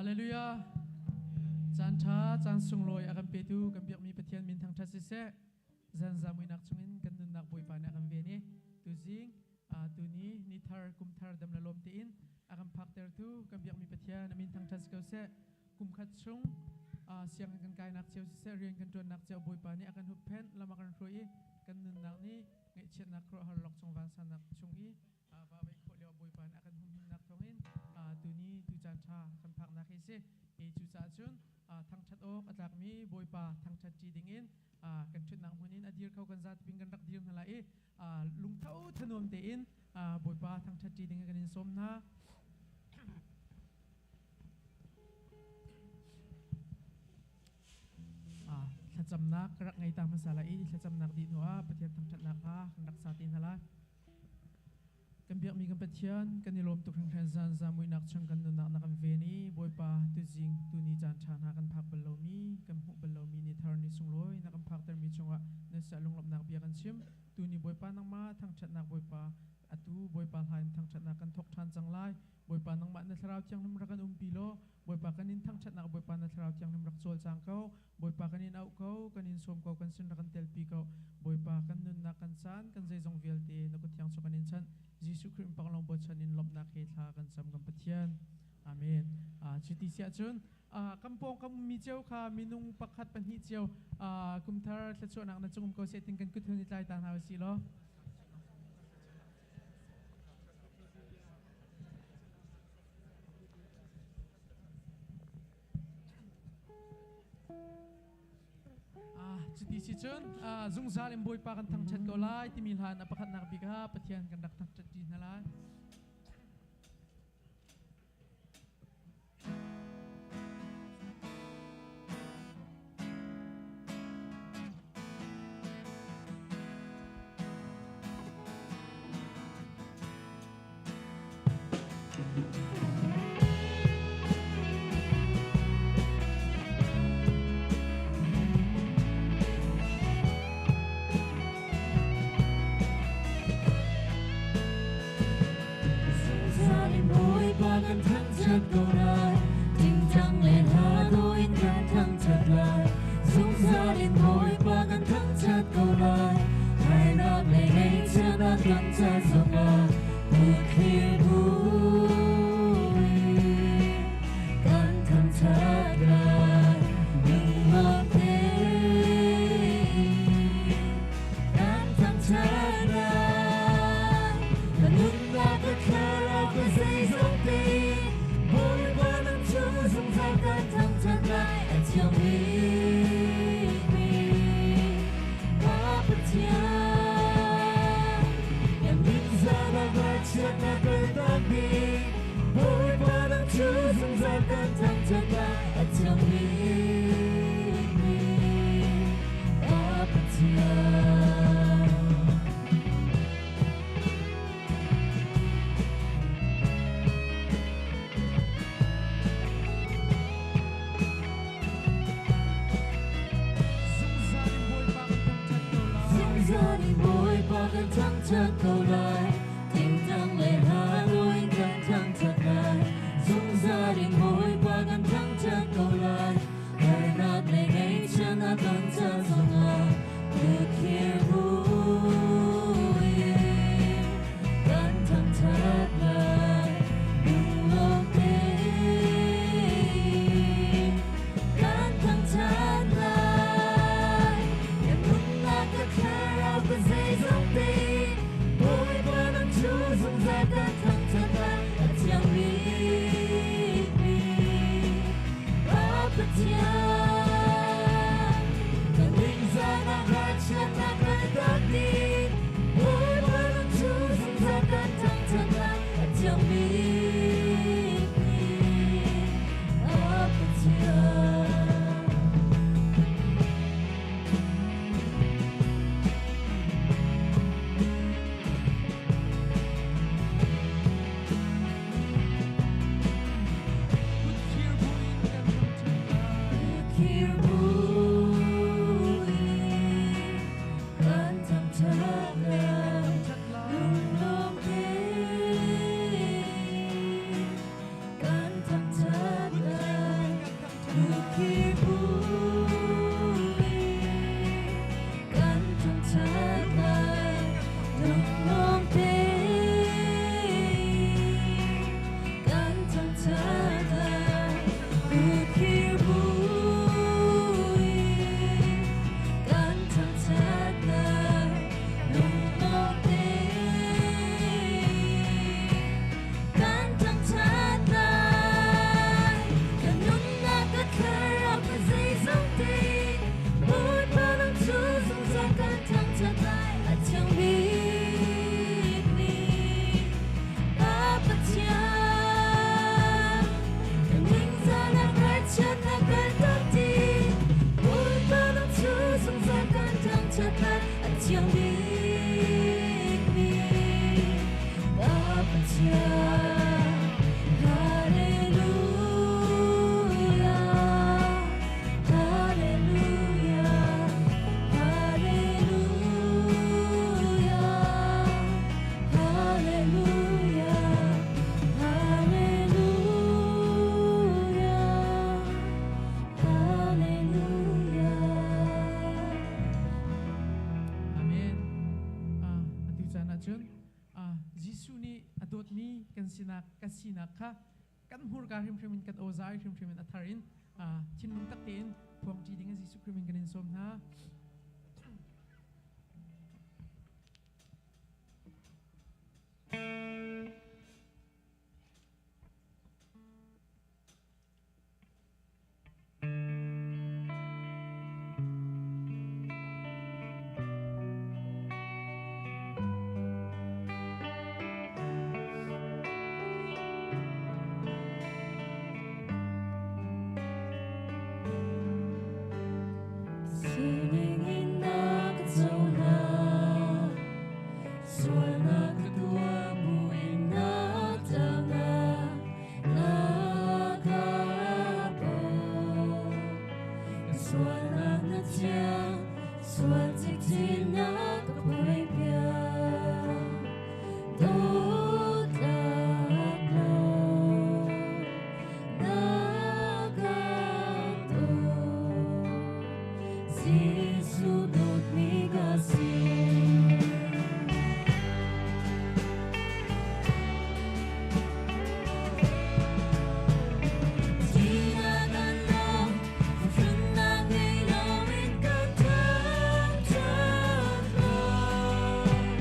Hallelujah. Caan ṭha, caan sunglawi a kan petu kan biakmi Pathian min thangṭhat siseh. Zan zamuinak chungin kan nunnak Bawipa nih a kan ven i tuzing tuni ni thar kum thar dam le lawm tein a kan phaktertu kan biakmi Pathian a min thangṭhat si ko seh. Kum khat chung sianginn kan kainak cio siseh, rian kan ṭuannak cio Bawipa nih a kan hupphenh, lam a kan hruai i kan nunnak nih ngaihchiatnak khuaruahhar lawkchung vansannak chung i va veih khawh lio Bawipa nih a kan humhimnak thawngin tuni tu caan ṭha kan phaknak hi si. Hi cucaah cun thangṭhat awk a tlakmi Bawipa thangṭhat ṭi dingin kan ṭhutnak hmun in a dir kho kan zatipin kan rak dir hna lai i lungtho thanuam tein Bawipa thangṭhat ṭi dingin kan in sawm hna. Thlacamnak ka rak ngei ta hmasa lai i thlacamnak dih hnuah Pathian thangṭhatnak hla kan rak sa te hna lai. Kan biakmi kan Pathian, kan i lawm tuk hringhran zan zamuihnak chung kan nunnak na kan ven i Bawipa tuzing tuni caan ṭha hna kan phak bal lomi, kan hmuh bal lomi ni thar ni sunglawi na kan phaktermi chungah na sia lunglawmhnak bia kan chim. Tuni Bawipa nangmah thangṭhatnak Bawipa atu Bawipa hla in thangṭhatnak kan thawk ṭhan cang lai. Bawipa nangmah na Thlarau Thianghlim rak kan umpi law Bawipa kan in thangṭhatnak Bawipa na Thlarau Thianghlim rak cawlcang ko. Bawipa kan in auh ko, kan in sawm ko, kan sin rak kan telpi ko. Bawipa kan nunnak, kan caan, kan zeizong vialte na kut thiang chung kan in chanh. Jesuh Khrih in panglong bochan in lawmhnak he thla kan cam kan Pathian. Amen. Cuti siah cun kan pawng kam ummi cio kha minung pakhat pahnih cio kumthar thluachuahnak na cung um ko seh tin kan kut hun i tlai ta hna usih law. Cuti si cun zungzal in Bawipa kan thangṭhat ko lai timi hlan a pakhatnak bik ah Pathian kan rak thangṭhat ṭi hna lai. Bawipa kan thangṭhat ko lai, tingtang le hla dawh in kan thangṭhat lai. Zungzal in Bawipa kan thangṭhat ko lai, harnak le ngaihchiatnak kan ca zongah kutthlir buin kan thangṭhat lai. Lungnuam tein kan thangṭhat lai. Ka nunnak ka thlarau ka zeizong tein Bawipa nang cu zungzal kan thangṭhat lai. A thiang bikmi Pa Pathian, kan ningzahnak ngaihchiatnak kaltak ding Bawipa nang cu zungzal kan thangṭhat lai. A thiang bikmi Pa Pathian. Zungzal in Bawipa kan thangṭhat ko lai. Zungzal in Bawipa kan thangṭhat ko lai. Tingtang le hla in kan thangṭhat lai. Zungzal in Bawipa kan thangṭhat ko lai. Harnak le ngaihchiatnak kan ca zongah kutthlir buin kan thangṭhat lai. Lunglawm tein kan thangṭhat lai. Kan nunnak ka thlarau ka zeizong tein Bawipa nang cu zungzal kan thangṭhat lai. A thiang bikmi Pa Pathian, kan ningzahnak ralchiatnak kaltak ding Bawipa nang cu zungzal kan thangṭhat lai. A thiang bikmi Pa Pathian. Kutthlir buin kan thangṭhat lai. Kutthlir buin kan thangṭhat lai. Thangṭhat lai. Lunglawm tein kan thangṭhat lai. sinak ka sinak kha kan hmurka hrimhrim in kan awzai hrimhrim in a thar in thinlung tak tein phuangṭi ding in Jesuh Khrih min kan in sawm hna. Sining in na ka cohlan, sualnak ka tuah buin na tlaunak na ka bawm. Ka sualnak na thiang, sual cikcin na ka phuaipiak. Dawtlak lo na ka dawt. Jesuh dawtmi ka si. Thihnak kan lo, hrinnak ngei loin kan thangṭhat lai.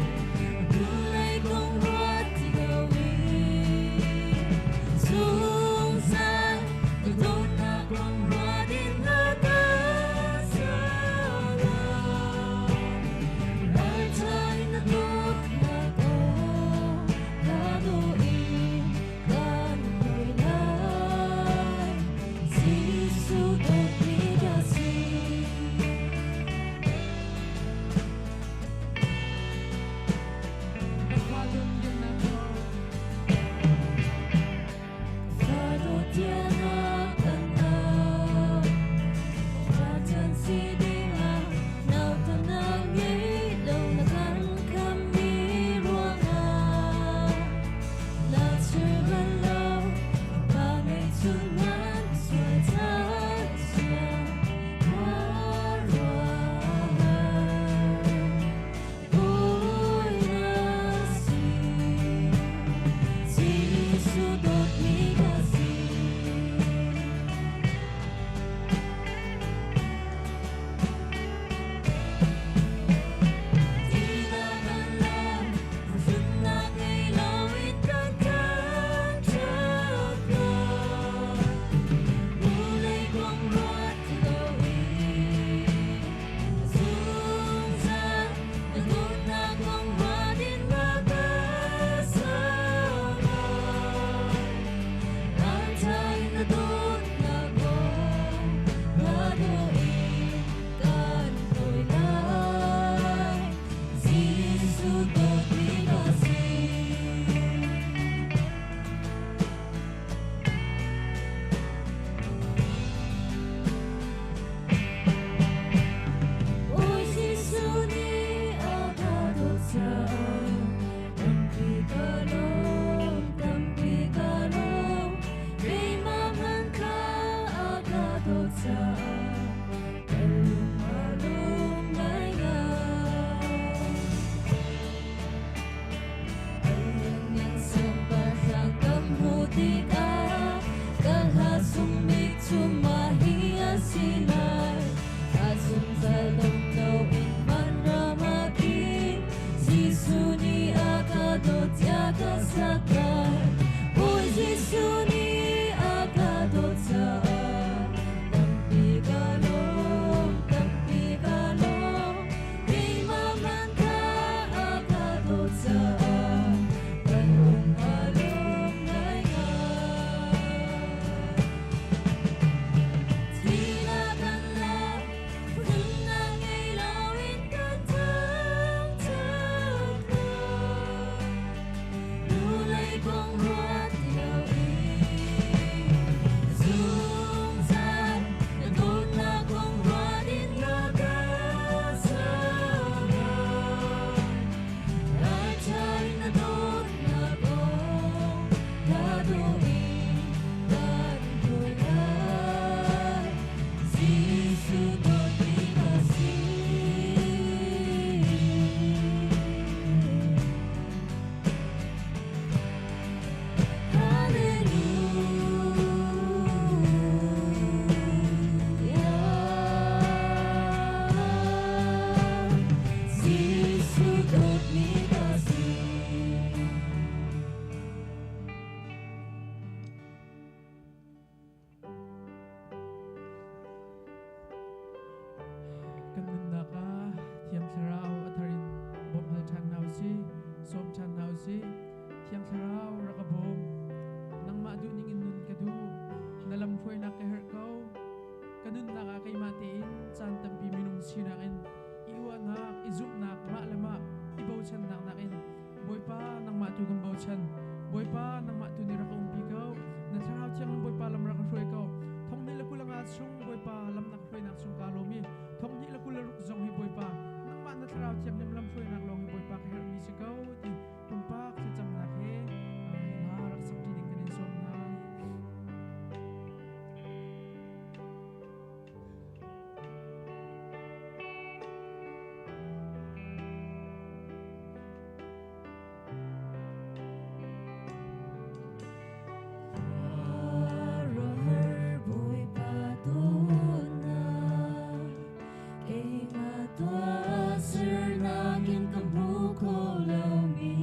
nunnak ah keimah tein caan tampi minung sinak in i uahnak, i zumhnak, mah le mah i bochannak nakin Bawipa nangmah tu kan bochan. Bawipa nangmah tu nih rak ka umpi ko. Na thlarau thianghlim Bawipa lam rak ka hruai ko. Thong hnih le kul anga chung Bawipa lam nak hruainak chung ka lawm i thong hnih le kul le ruk zong hi Bawipa nangmah na thlarau thianghlim lam hruainak lawng hi Bawipa ka herhmi si ko ti pumpak thlacamnak he hla rak sak ṭi ding kan in sawm hna. Bawipa dawtnak keimah tuahsernak in ka hmu kho lomi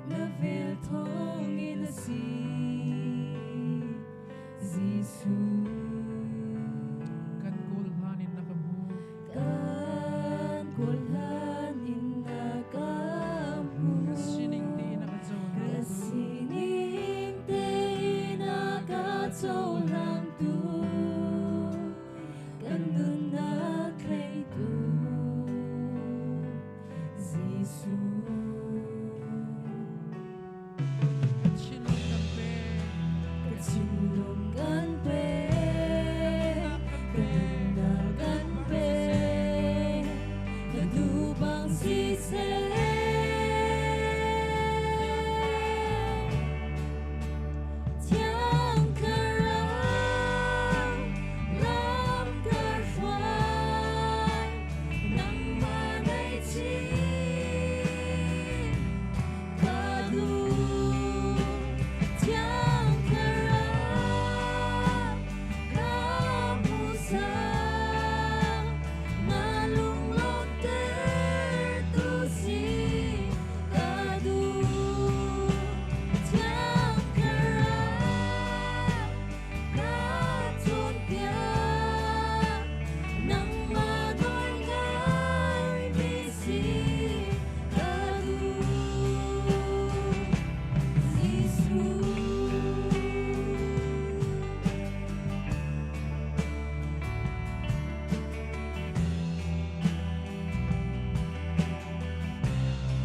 na vel thawngin a si Jesuh. Kan kawl hlan in na ka hmu. Kan kawl hlan in na ka hmu. Ka sining tein a ka cohlang. Ka sining tein a ka cohlangtu. Kan nunnak thleitu Jesuh. Ka thinlung kan pe. Ka thinlung kan pe. Ka nunnak kan pe. Na duh bang siseh. Thiang Thlarau lam ka hruai, nangmah ngaihchih ka duh. Thiang Thlarau ka hmuhsak, na lunglawmhtertu si ka duh. Thiang Thlarau ka cawnpiak, nangmah nawl ngaimi si ka duh. Jesuh.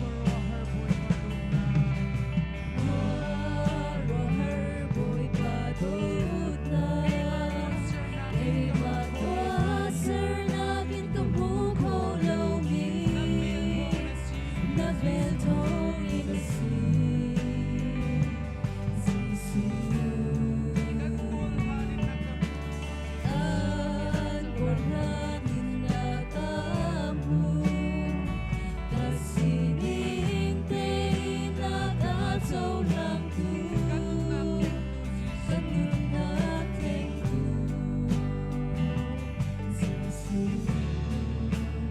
Khuaruahhar Bawipa dawtnak. Khuaruahhar Bawipa dawtnak, keimah tuahsernak in ka hmu kho lomi, na vel thawngin a si. Jesuh. Kan kawl hlan in na ka Kan kawl hlan in na ka hmu. Ka sining tein na ka cohlangtu. Kan nunnak Kan nunnak thlengtu. Jesuh.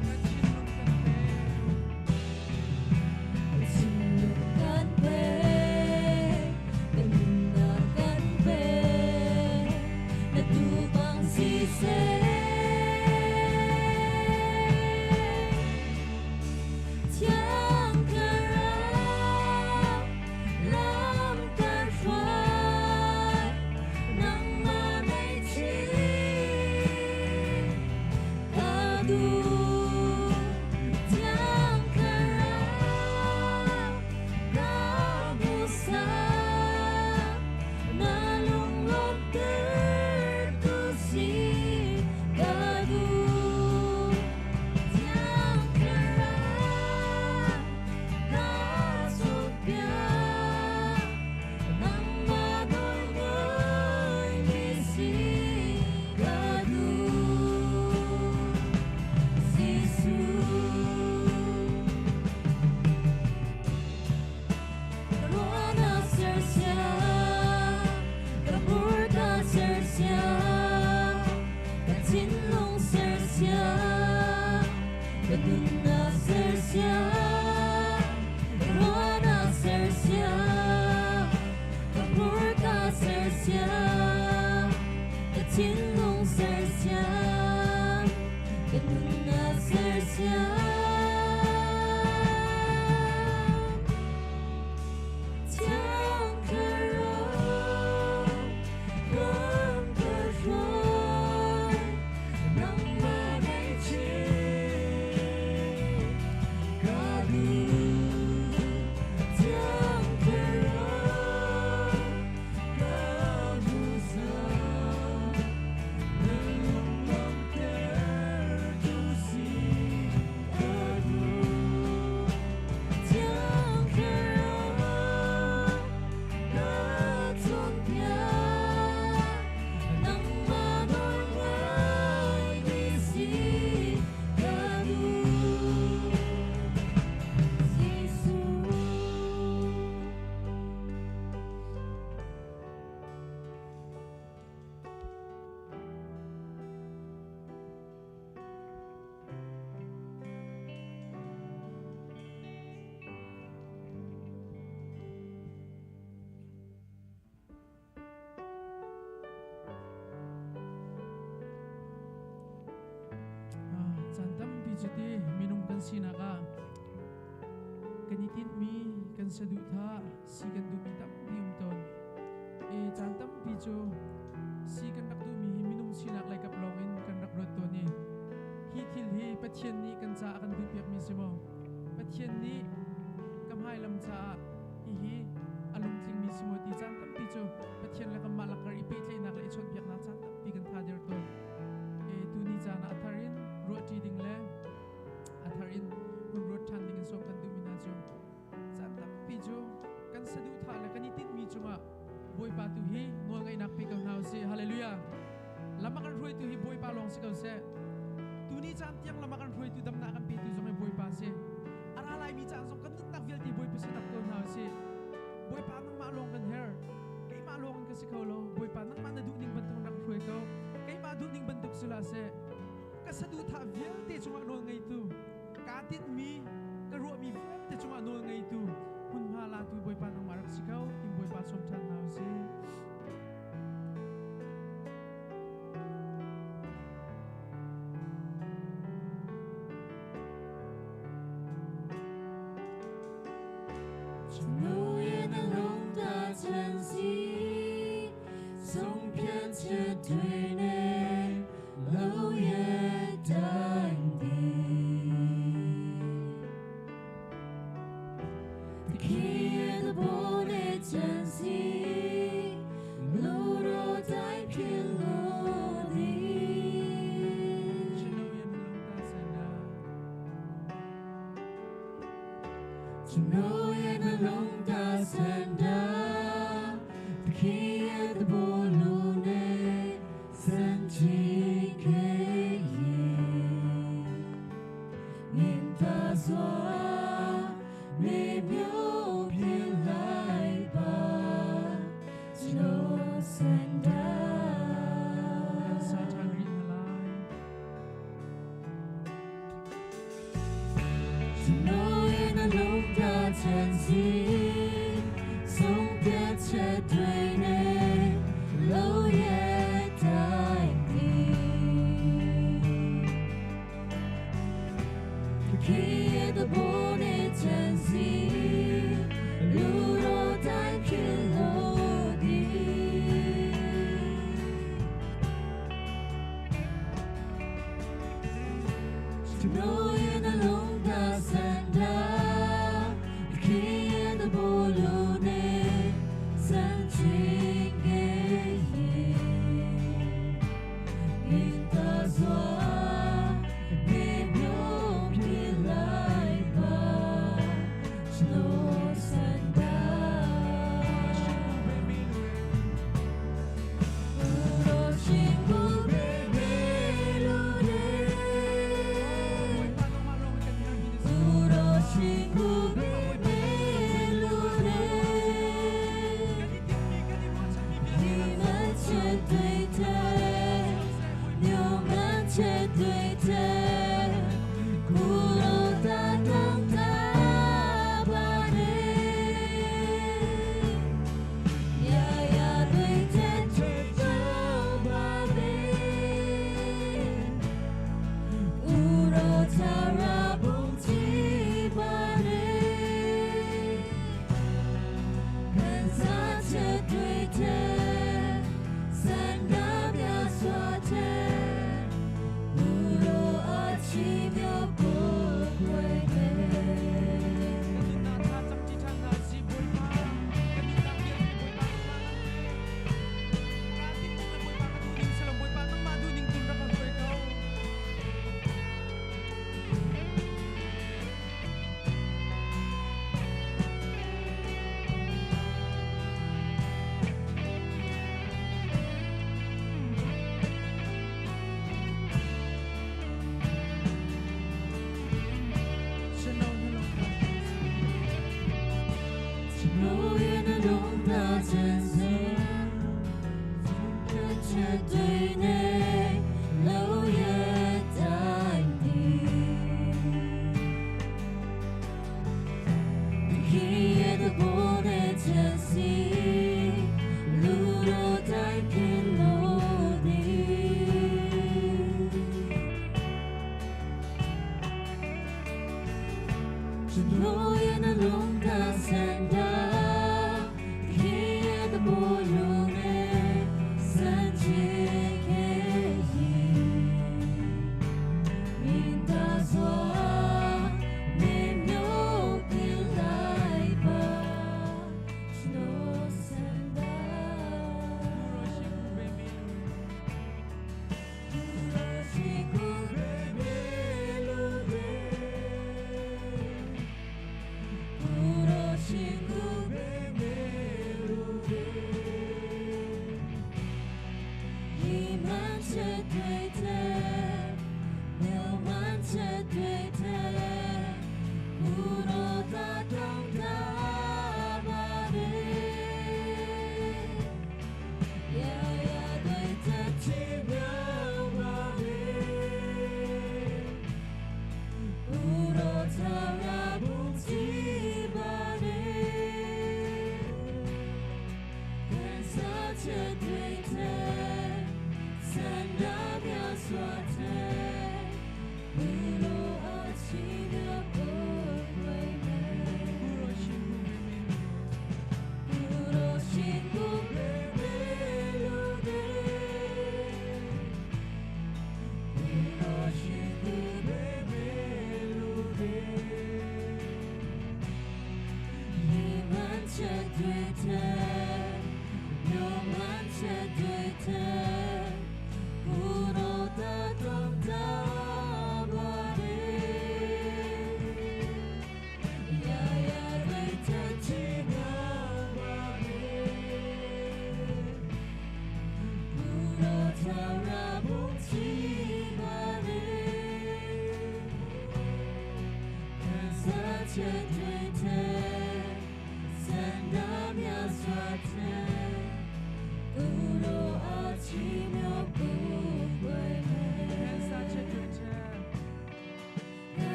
Ka thinlung kan pe. Ka thinlung kan pe. Ka nunnak kan pe. Na duh bang siseh. Thiang Thlarau lam ka hruai, nangmah ngaihchih ka duh. Thiang Thlarau ka hmuhsak, na lunglawmhtertu si ka duh. Thiang Thlarau ka cawnpiak, nangmah nawl ngaimi si ka duh. Jesuh. Ruahnak sersiam, ka hmurka sersiam, ka thinlung sersiam, ka nunnak sersiam, ka ruahnak sersiam, ka hmurka sersiam, ka thinlung sersiam, ka nunnak sersiam. Thiang Thlarau lam ka hruai. Cuti minung kan sinak ah kan i tinhmi kan saduhthah si kan duhmi tampi um tawn. I caan tampi cu si kan rak duhmi hi minung sinak lei kap lawng in kan rak ruat tawn i hi thil hi Pathian nih kan caah a kan duhpiakmi si maw? Pathian nih ka hmailam caah hihi a lungtlingmi si maw ti caan tampi cu Pathian le kanmah lakar i pehtlaihnak le i chawnhbiaknak caan tampi kan tha der tawn. E tuni caan ah a thar in ruahṭi ding le a thar in hun ruat ṭhan ding in sawm kan duhmi hna cu caan tampi cu kan saduhthah le kan i tinhmi cungah Bawipa tu hi nawlngaihnak pe ko hna usih. Hallelujah. Lam a kan hruaitu hi Bawipa lawng si ko seh. Tuni caan tiang lam a kan hruaitu damnak kan petu zong hi Bawipa si. A ra laimi caan zong kan nunnak vialte Bawipa sin ap ko hna usih. Bawipa nangmah lawng kan herh. Keimah lawng in ka si kho lo. Bawipa nangmah na duh ning bantuk rak hruai ko. Keimah duh ning bantuk si la seh. Ka saduhthah vialte cungah nawl ngeitu, kaa tinhmi, ka ruahmi vialte cungah nawl ngeitu, hmunhma latu Bawipa nangmah rak si ko. Tin Bawipa sawm ṭhan hna usih.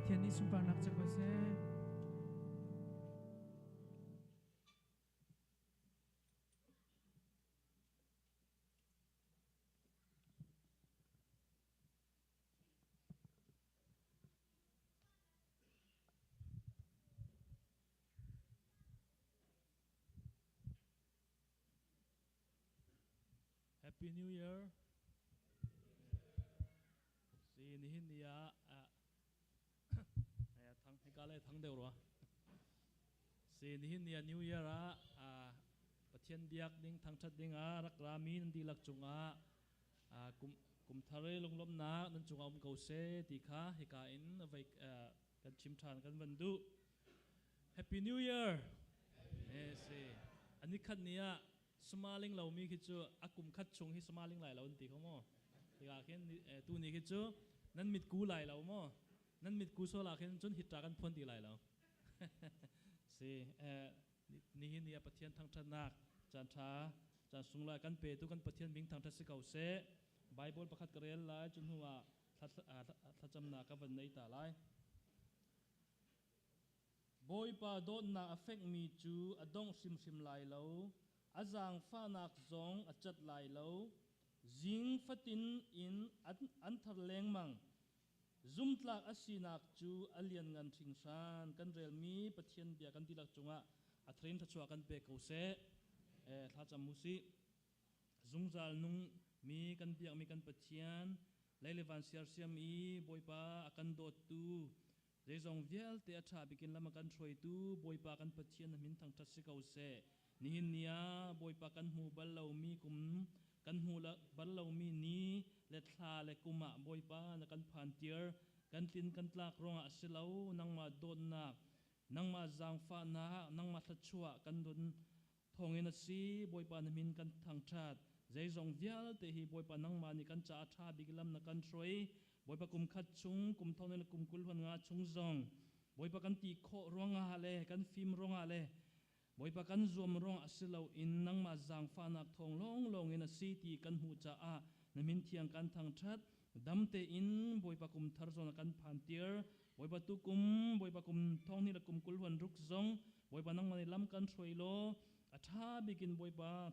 Pathian nih sunparnak ca ko seh. Happy New Year. Si nihin ni ah thang hika le thang deuh rua. Si nihin ni ah New Year ah Pathian biak ding thangthat ding ah rak rami nan dihlak cungah kum kum thar i lunglawmhnak nan cungah um ko seh ti kha hika in vai kan chim ṭhan kan van duh. Happy New Year! Eh si. Ani khat ni ah smiling lomi khi cu a kum khat chung hi smiling lai lo an ti kho maw? Tikah khin tu ni khi cu nan mit ku lai lo maw? Nan mit ku sual ah khin cun hitra kan phuan ti lai lo. Si nihin ni ah Pathian thangṭhatnak caan ṭha caan sunglawi kan petu kan Pathian min thangṭhat si ko seh. Bible pakhat ka rel lai cu hnu ah thlacamnak ka van nei ta lai. Bawipa dawtnak a fekmi cu a dongh hrimhrim lai lo, a zaangfahnak zong a cat lai lo. Zing fatin in an thar lengmang. Zumtlak a sinak cu a lianngan hringhran. Kan relmi Pathian bia kan dihlak cungah a thrin thluachuah kan pe ko seh. Thlacam u sih. Zungzal nung mi kan biakmi kan Pathian, lei le van siarsiam i Bawipa a kan dawttu, zeizong vialte a ṭha bikin lam a kan hruaitu Bawipa kan Pathian na min thangṭhat si ko seh. Nihin ni ah Bawipa kan hmu bal lomi kum, kan hmu bal lomi ni le thla le kum ah Bawipa na kan phantir. Kan tlin kan tlak ruangah a si lo, nangmah dawtnak, nangmah zaangfahnak, nangmah thluachuah kan dun thawngin a si. Bawipa na min kan thangṭhat. Zeizong vialte hi Bawipa nangmah nih kan caah ṭha bik lam na kan hruai. Bawipa kum khat chung, kum thong le kum 20 huan nga chung zong Bawipa kan ti khawh ruangah le kan fim ruangah le Bawipa kan zuam ruangah si loin nangmah zaangfahnak thawng lawnglawng in a si ti kan hmuh caah na min thiang kan thangṭhat. Dam tein Bawipa kum thar zawn a kan phantir. Bawipa tukum, Bawipa kum thong hnih le kum 20 huan ruk zong Bawipa nangmah nih lam kan hruai law a ṭha bik in Bawipa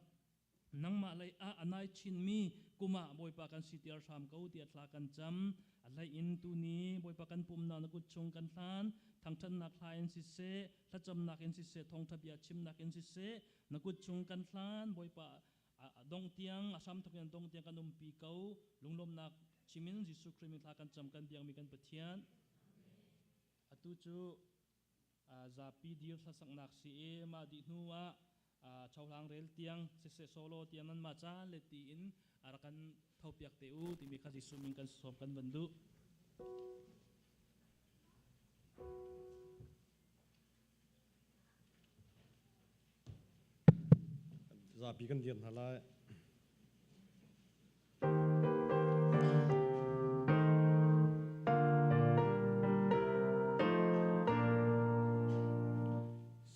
nangmah lei ah a nai chinmi kum ah Bawipa kan sitiar hram ko tiah thla kan cam. A hlei in tuni Bawipa kan pumnak na kut chung kan hlan. Thangṭhatnak hla in siseh, thlacamnak in siseh, thawngṭha bia chimnak in siseh, na kut chung kan hlan. Bawipa a dongh tiang, a hramthawk in a dongh tiang kan umpi ko. Lunglawmnak chim in Jesuh Khrih min thla kan cam kan biakmi kan Pathian. Atu cu zapi dir hlasaknak si i mah dih hnu ah chohlang rel tiang siseh solo tiang nan mah caan le tiin A rak kan thopiak te u timi kha Jesuh min kan sawm kan van duh. Zapi kan dir hna lai.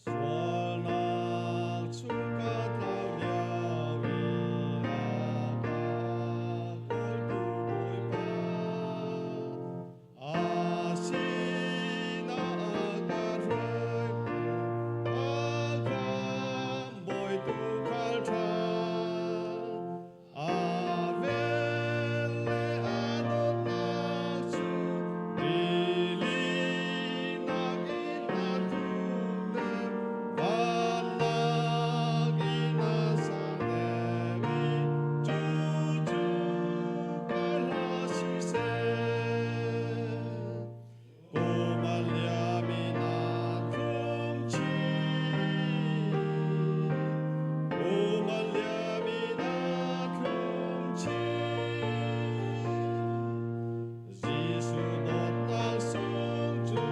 Sualnak chung ka tlau lio i a ka kawltu Bawipa, a sinah a ka hruaitu, a khambawi tuukhal ṭha. A vel le a dawtnak cu rili nakin a thuk deuh, van nakin a sang deuh i cucu ka hla siseh. Kum a liam in a thlum chin. Kum a liam in a thlum chin. Jesuh dawtnak sung cu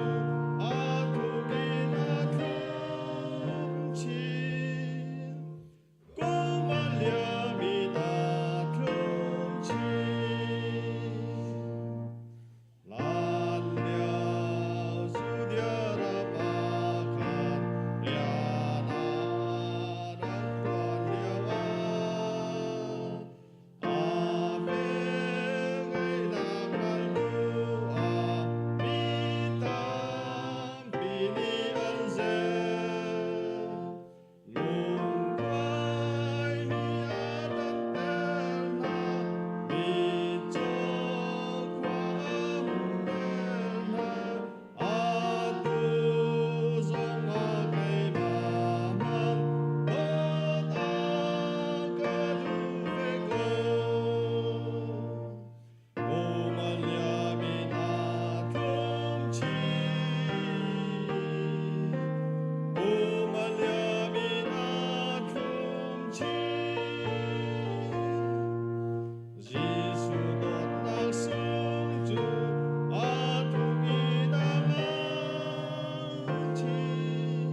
a thuk in a thlum chin. Kum a liam in a thlum chin. Hlan lio Judea ram ah khan rian a rak ṭuan lioah a velngeihnak hngalh duh ah mi tampi nih an zelh. Lungkuaimi a damter hna, mitcaw khua a hmuhter hna. Atu zongah keimah hmang dawt a ka duh ve ko. Kum a liam in a tlung chin. Kum a liam in a tlung chin. Jesuh dawtnak sung cu a thuk in a ngang chin.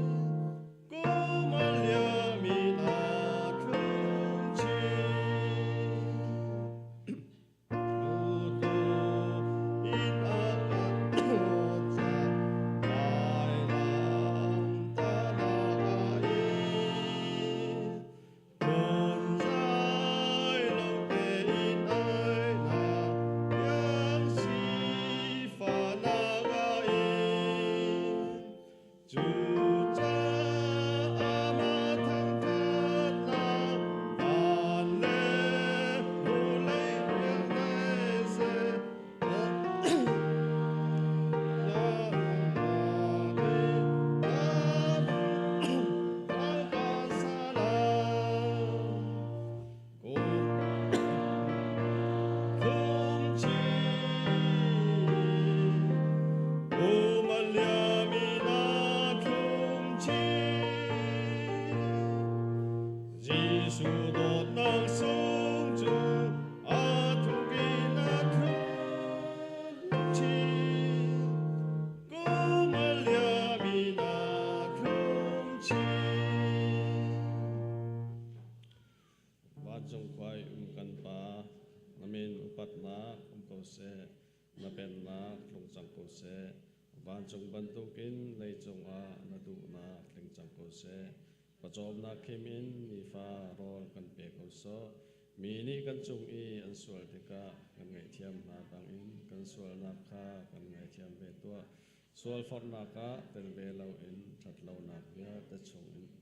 Kum a liam in a tlung chin. In a kan dawt vailam tahnak a in. Phunzai lo tein ai na tiang sifahnak a in. Cucaah mah thangṭhatnak van le vawlei vialte seh Jesuh dawtnak sung cu a thuk in a thlum chin. Kum a liam in a thlum chin. Vancung khua i um kan Pa, na min upatnak um ko seh, na pennak tlung cang ko seh. Vancung bantukin leicung ah na duhnak tling cang ko seh. Pawcawmnak khim in nifa rawl kan pe ko sawh. Mi nih kan cung i an sual tikah kan ngaihthiam hna bangin kan sualnak kha kan ngaithiam ve tuah. Sualforhnak ah tel ve loin ṭhatlonak vialte chungin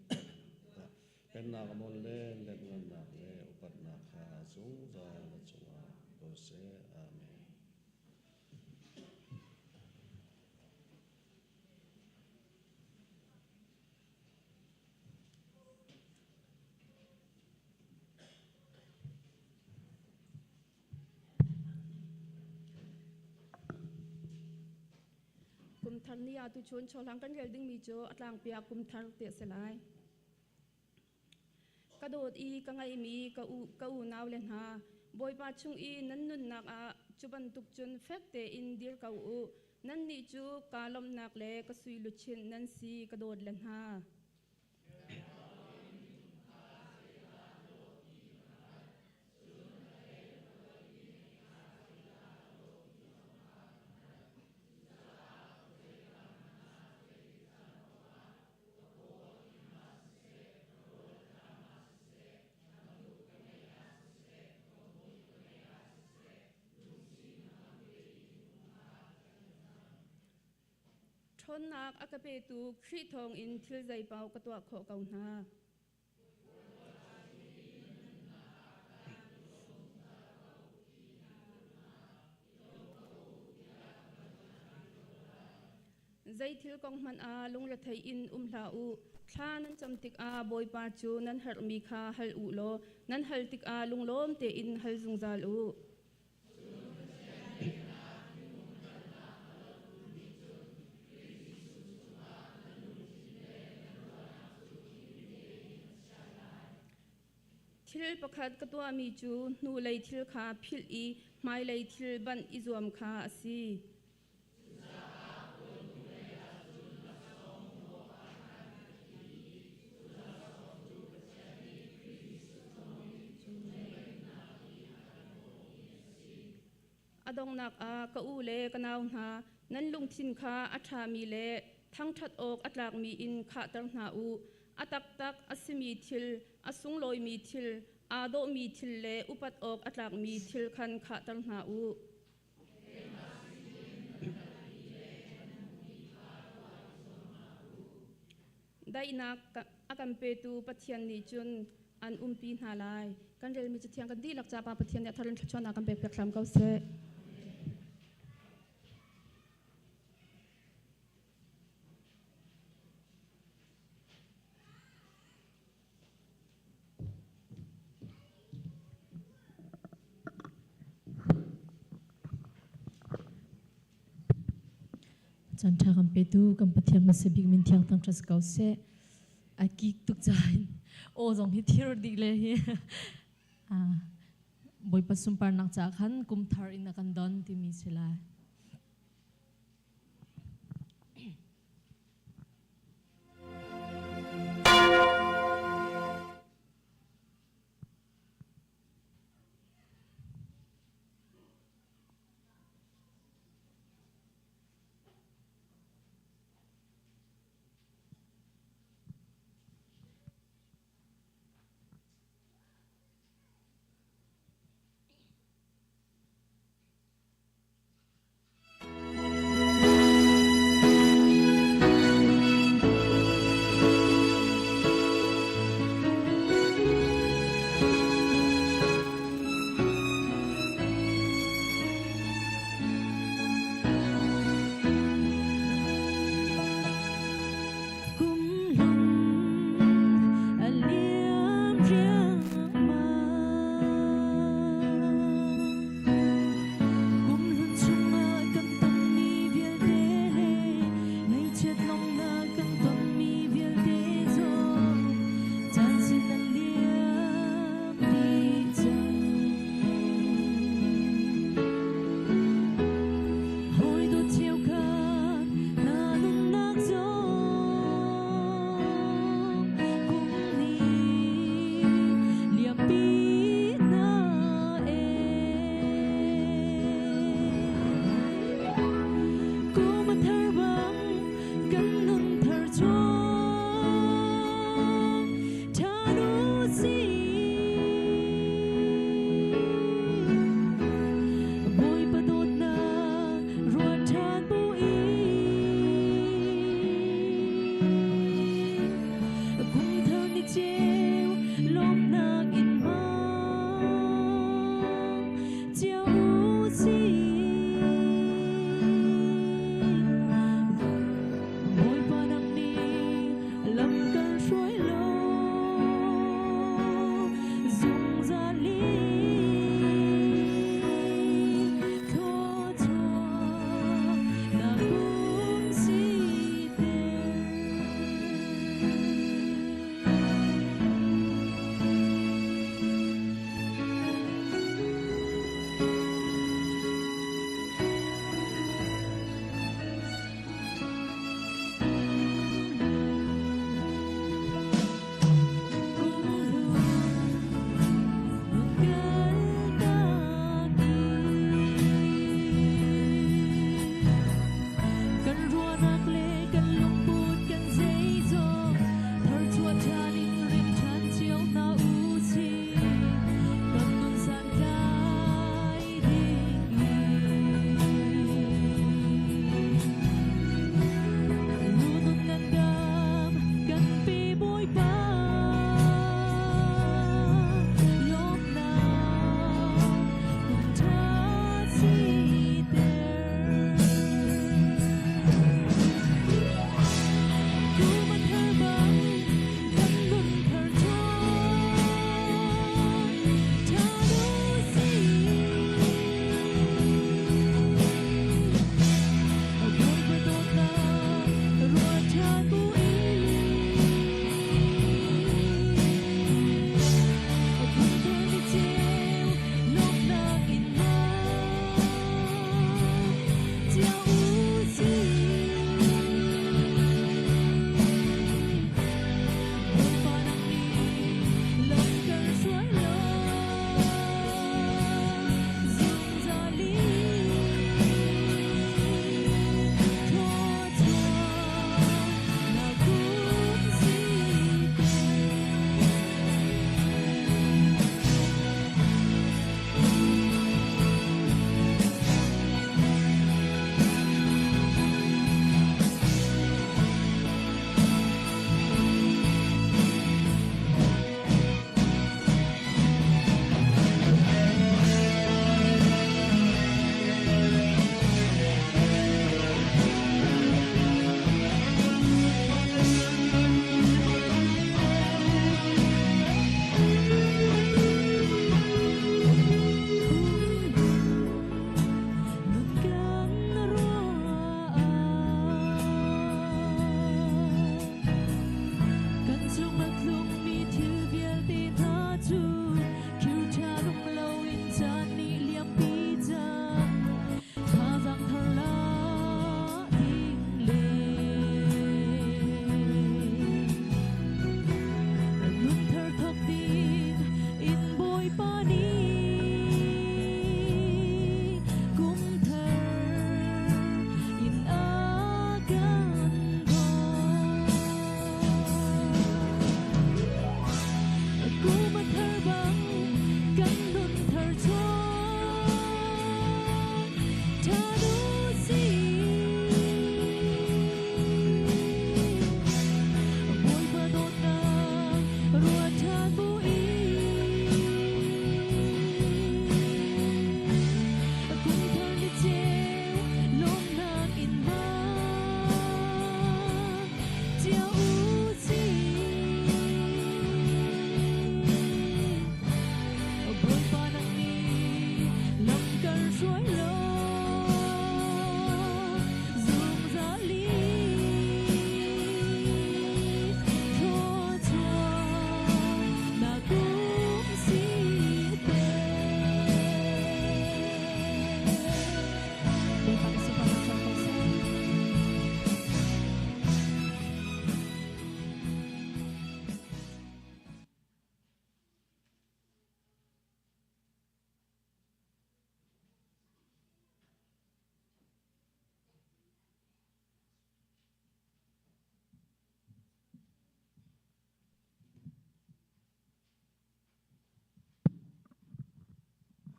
pennak a mon le letngannak le upatnak kha zungzal na cungah ko seh. Amen. Kum thar ni ah tuchun chawhlang kan rel dingmi cu a tlangpi ah kum thar ti a si lai. Ka dawt i ka ngaihmi ka u ka unau le hna, Bawipa chung i nan nunnak ah cu bantuk cun fek tein dir ko u. Nannih cu kaa lawmhnak le ka sui luchin nan si, ka dawt le hna. Ṭhawnnak a ka petu Khrih thawngin thil zeipaoh ka tuah khawh ko hna. Zei thil kong hmanh ah lungrethei in um hlah u. Thla nan cam tikah Bawipa cu nan herhmi kha hal u law nan hal tikah lunglawm tein hal zungzal u. Thil pakhat ka tuahmi cu hnulei thil kha philh i hmailei thil banh i zuam kha a si. A donghnak ah ka u le ka nau hna, nan lungthin kha a ṭhami le thangṭhat awk a tlakmi in khahter hna u. A taktak a simi thil, a sunglawimi thil, aa dawhmi thil le upat awk a tlakmi thil khan khahter hna u. Daihnak a kan petu Pathian nih cun an umpi hna lai. Kan relmi Cathiang kan dihlak ca Pa Pathian nih a thar in thluachuahnak kan pek piak hram ko seh. Chan ṭha kan petu kan Pathian hmasa bik min thiang thang ṭha ko seh. A kik tuk cain aw zong hi thir dih le hi Bawipa sunparnak ca khan kum thar in a kan don timi si lai.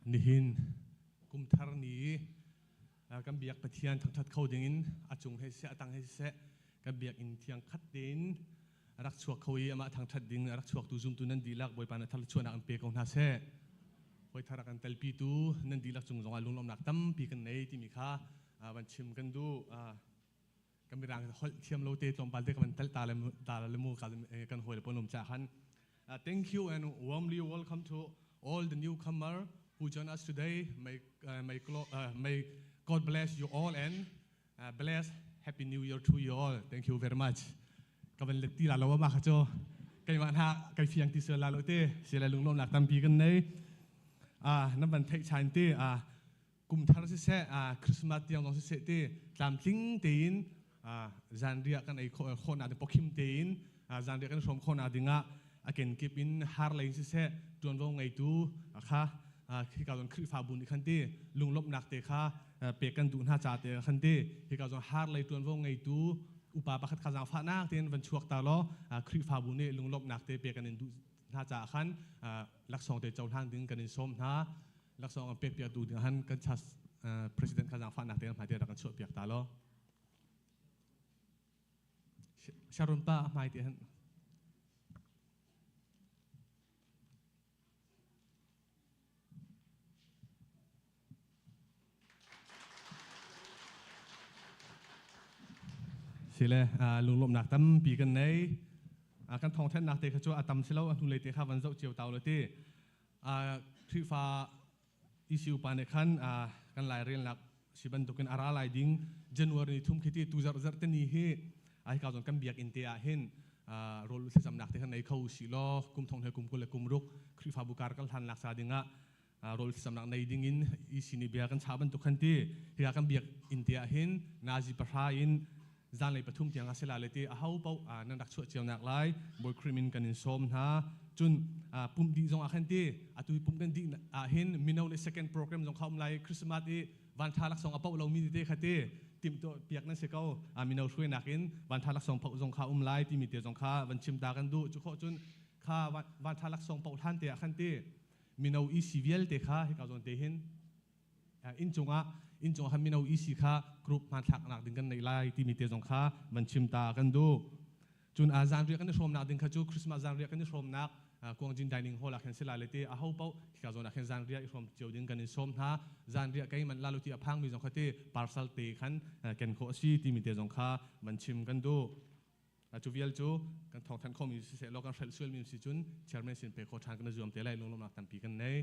Nihin kumthar ni kan biak Pathian thangthat kho dingin a cung he siseh a tang he siseh kan biakinn thiang khat tein rak chuak kho i amah thangthat ding rak chuaktu zumtu nan dihlak Bawipa na thar chuahnak an pe ko hna seh. Hawi thar kan telpitu nan dihlak cung zongah lunglawmhnak tampi kan nei timi kha van chim kan duh. Kan mirang holh thiam lo te tlawmpal te ka van tel ta le ta le mu kan hawi le pon um cha khan. Thank you and warmly welcome to all the newcomer who join us today. May God bless you all and bless Happy New Year to you all. Thank you very much. Ka van let ti la lo ma kha cho keimah hna kai fiang ti sual la lo te sia le lunglawm nak tampi kan nei. Nan van theih chan te kum thar siseh Christmas tiang zong siseh te tlamtling tein zanriah kan ei khawhnak ding pokhim tein zanriah kan hrawm khawhnak dingah a kenkip in har lei siseh ṭuanvo ngeitu kha hika zon Khrihfabu nih khan ti lunglawmhnak te kha pek kan duh hna ca te khan ti hika zon har lei ṭuanvo ngeitu upa pakhat kha zaangfahnak tein van chuak ta law Khrihfabu nih lunglawmhnak te pek kan in duh hna caah khan laksawng te cohlan ding kan in sawm hna. Laksawng an pek piak tu ding han kan chas president kha zaangfahnak te hmai te rak kan chuah piak ta law. Sharon pa hmai te han Sile lunglawmhnak tampi kan nei. Kan thawngthanhnak te kha cu a tam si lo a hnulei te kha van zoh cio tau lo ti. Khrihfa ECU pa nih khan kan lairelnak si bantukin a ra lai ding January ni thum khi ti tu zarh zarh te ni hi ai ka zon kan biakinn te ah hin rawl thlacamnak te khan nei kho si law kum thong he kum 20 le kum ruk Khrihfabu kar kan hlan nak sa dingah rawl thlacamnak nei ding in EC nih bia kan chah bantuk khan ti hi kan biakinn te ah hin nazi pahra in zanlei pathum tiang a si la le ti a ho paoh nan rak chuah cio nak lai Bawi Khrih min kan in sawm hna. Cun pumh dih zong ah khan ti atu pumh kan dih ah hin mino le second program zong kha um lai. Christmas i van tha laksawng a poh lomi te kha ti timh tuah piak nan si ko. Mino hruainak in van tha laksawng poh zong kha um lai timi te zong kha van chim ta kan duh. Cu khawh cun kha van tha laksawng poh hlan te ah khan ti mino EC vialte kha hika zawn te hin inn cungah mino EC kha group hmanthlaknak ding kan nei lai timi te zong kha van chim ta kan duh. Cun zanriah kan i hrawmnak ding kha cu Christmas zanriah kan i hrawmnak Kuangjin dining hall ah khan si lai le ti a ho paoh hika zawn ah khan zanriah i hrawm cio ding kan in sawm hna. Zanriah kei man la lo ti a phangmi zong kha ti parcel te khan ken khawh a si timi te zong kha van chim kan duh. Cu vial cu kan thawngthanh khomi siseh law kan hrelh sualmi si cun chairman sin pe kho ṭhan kan i zuam te lai. Lunglawmhnak tampi kan nei.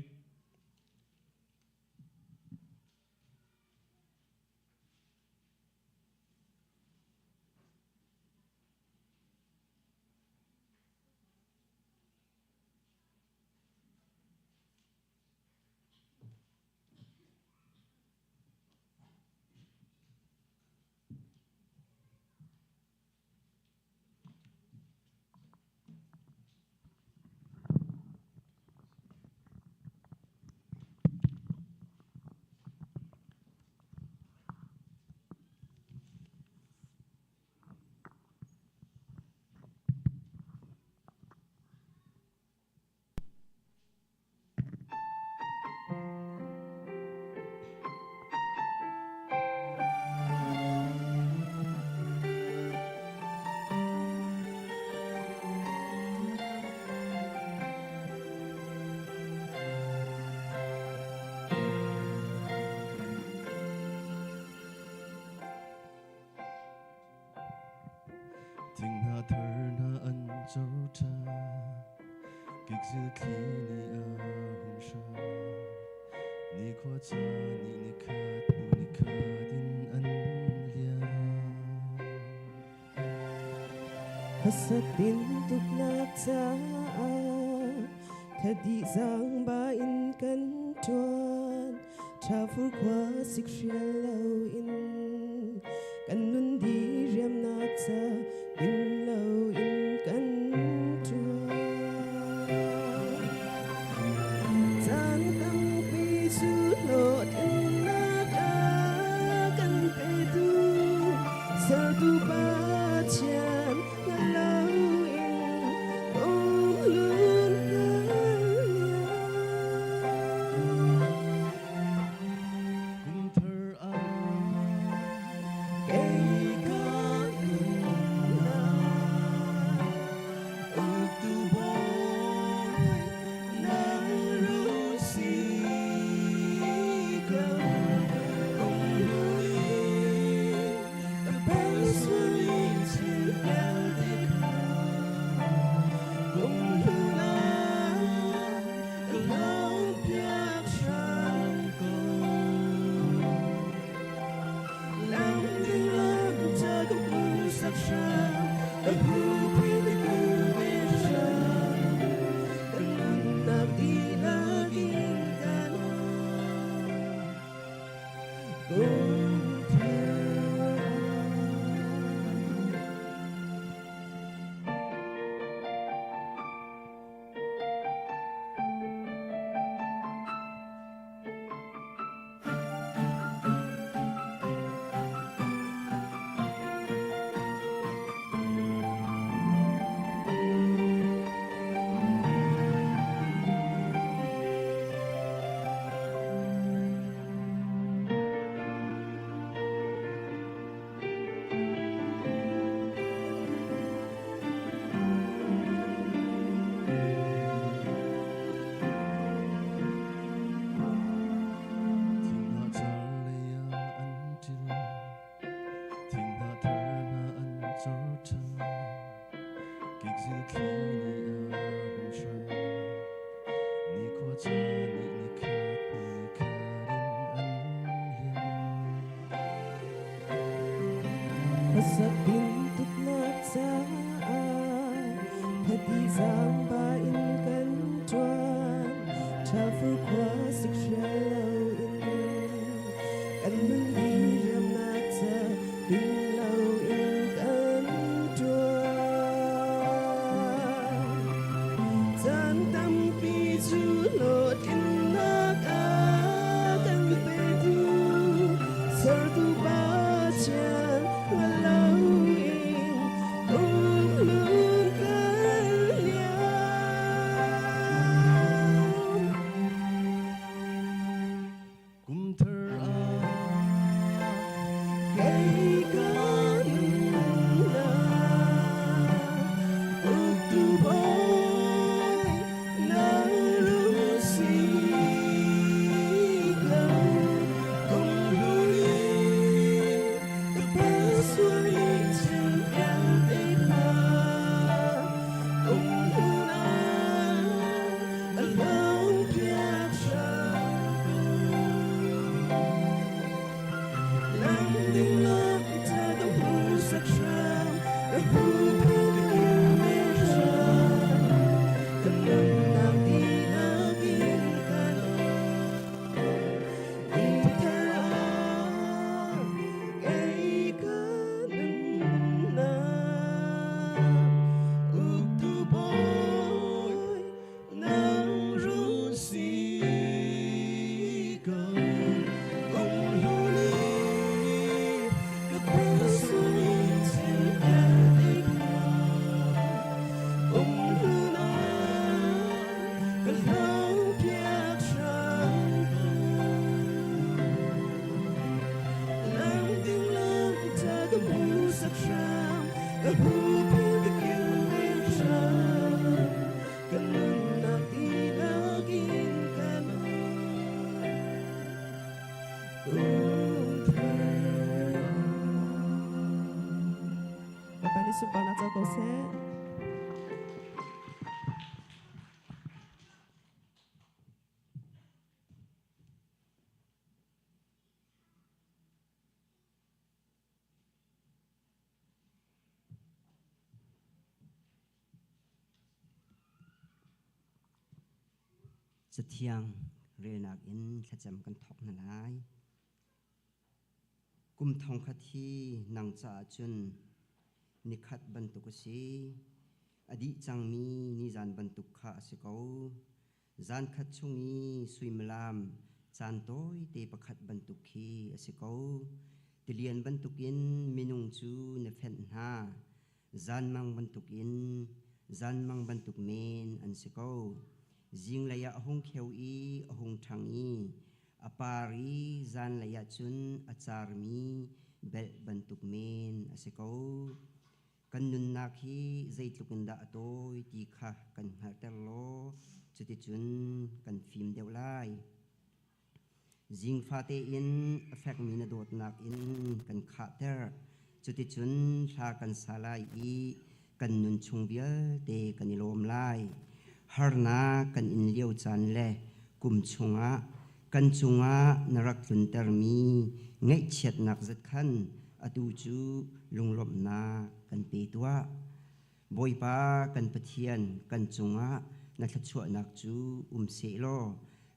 Thing hna thar hna an cor ṭhan, kikzil thli nih a hun hram. Nikhua ca nih nikhat hnu nikhat in an liam. Khuasatin tuknak caah thadi zaangba in kan ṭuan. Ṭhafur khua sik hrial loin kan nun di riamnak ca din loin kan ṭuan. Caan tampi cu hlawhtlinnak a kan petu sertu Pathian hngal loin umlun kan liam. Khuasak tintuknak caah Thati zaangba in kan ṭuan Ṭhafur khua sik hrial loin Kan nun diriamnak ca ding loin kan ṭuan Caan tampi cu hlawhtlinnak a kan petu Sertu Pathian hngal loin kumhlun kan liam. Kumthar ah Kei ka nunnak uktu bawi nang rung si ko. Kumhlun in ka pasual i thil vialte kha kumhlun ah a hlawmpiak hram ko. Lam ding lam ta ka hmuhsak hram, ka huhphenh ka kilven hram. Ka nunnak dihlak in ka lawm. Kum thar ah kei ka nunnak uktu bawi nang rung si ko. Kumhlun i ka pasal thil vialte kha kumhlun ah ka hlawmpiak hram ko. Lam ding lam ta ka hmuhsak hram, ka huhphenh ka kilven hram. Ka nunnak dihlak in ka lawm. Kum thar ah. Bapak nih sunparnak co ko seh. Cathiang relnak in thlacam kan thawk hna lai. Kum thongkhat hi nang caah cun nikhat bantuk a si. A dih cangmi nizan bantuk kha a si ko. Zankhat chung i suimilam caan tawite pakhat bantuk khi a si ko. Tilian bantukin minung cu na fenh hna. Zanmang bantukin zanmang bantuk men an si ko. Zinglei ah a hung kheu i a hung ṭhang i a par i zanlei ah cun a carmi belh bantuk men a si ko. Kan nunnak hi zeitluk in dah a tawi ti kha kan hngalhter law cuticun kan fim deuh lai. Zing fate in a fekmi na dawtnak in kan khahter. Cuticun hla kan sa lai i kan nun chung vialte kan i lawm lai. Harnak kan in lio caan le kum chungah kan cungah na rak tluntermi ngaihchiatnak zat khan atu cu lunglawmhnak kan pe tuah. Bawipa kan Pathian kan cungah na thluachuahnak cu um sehlaw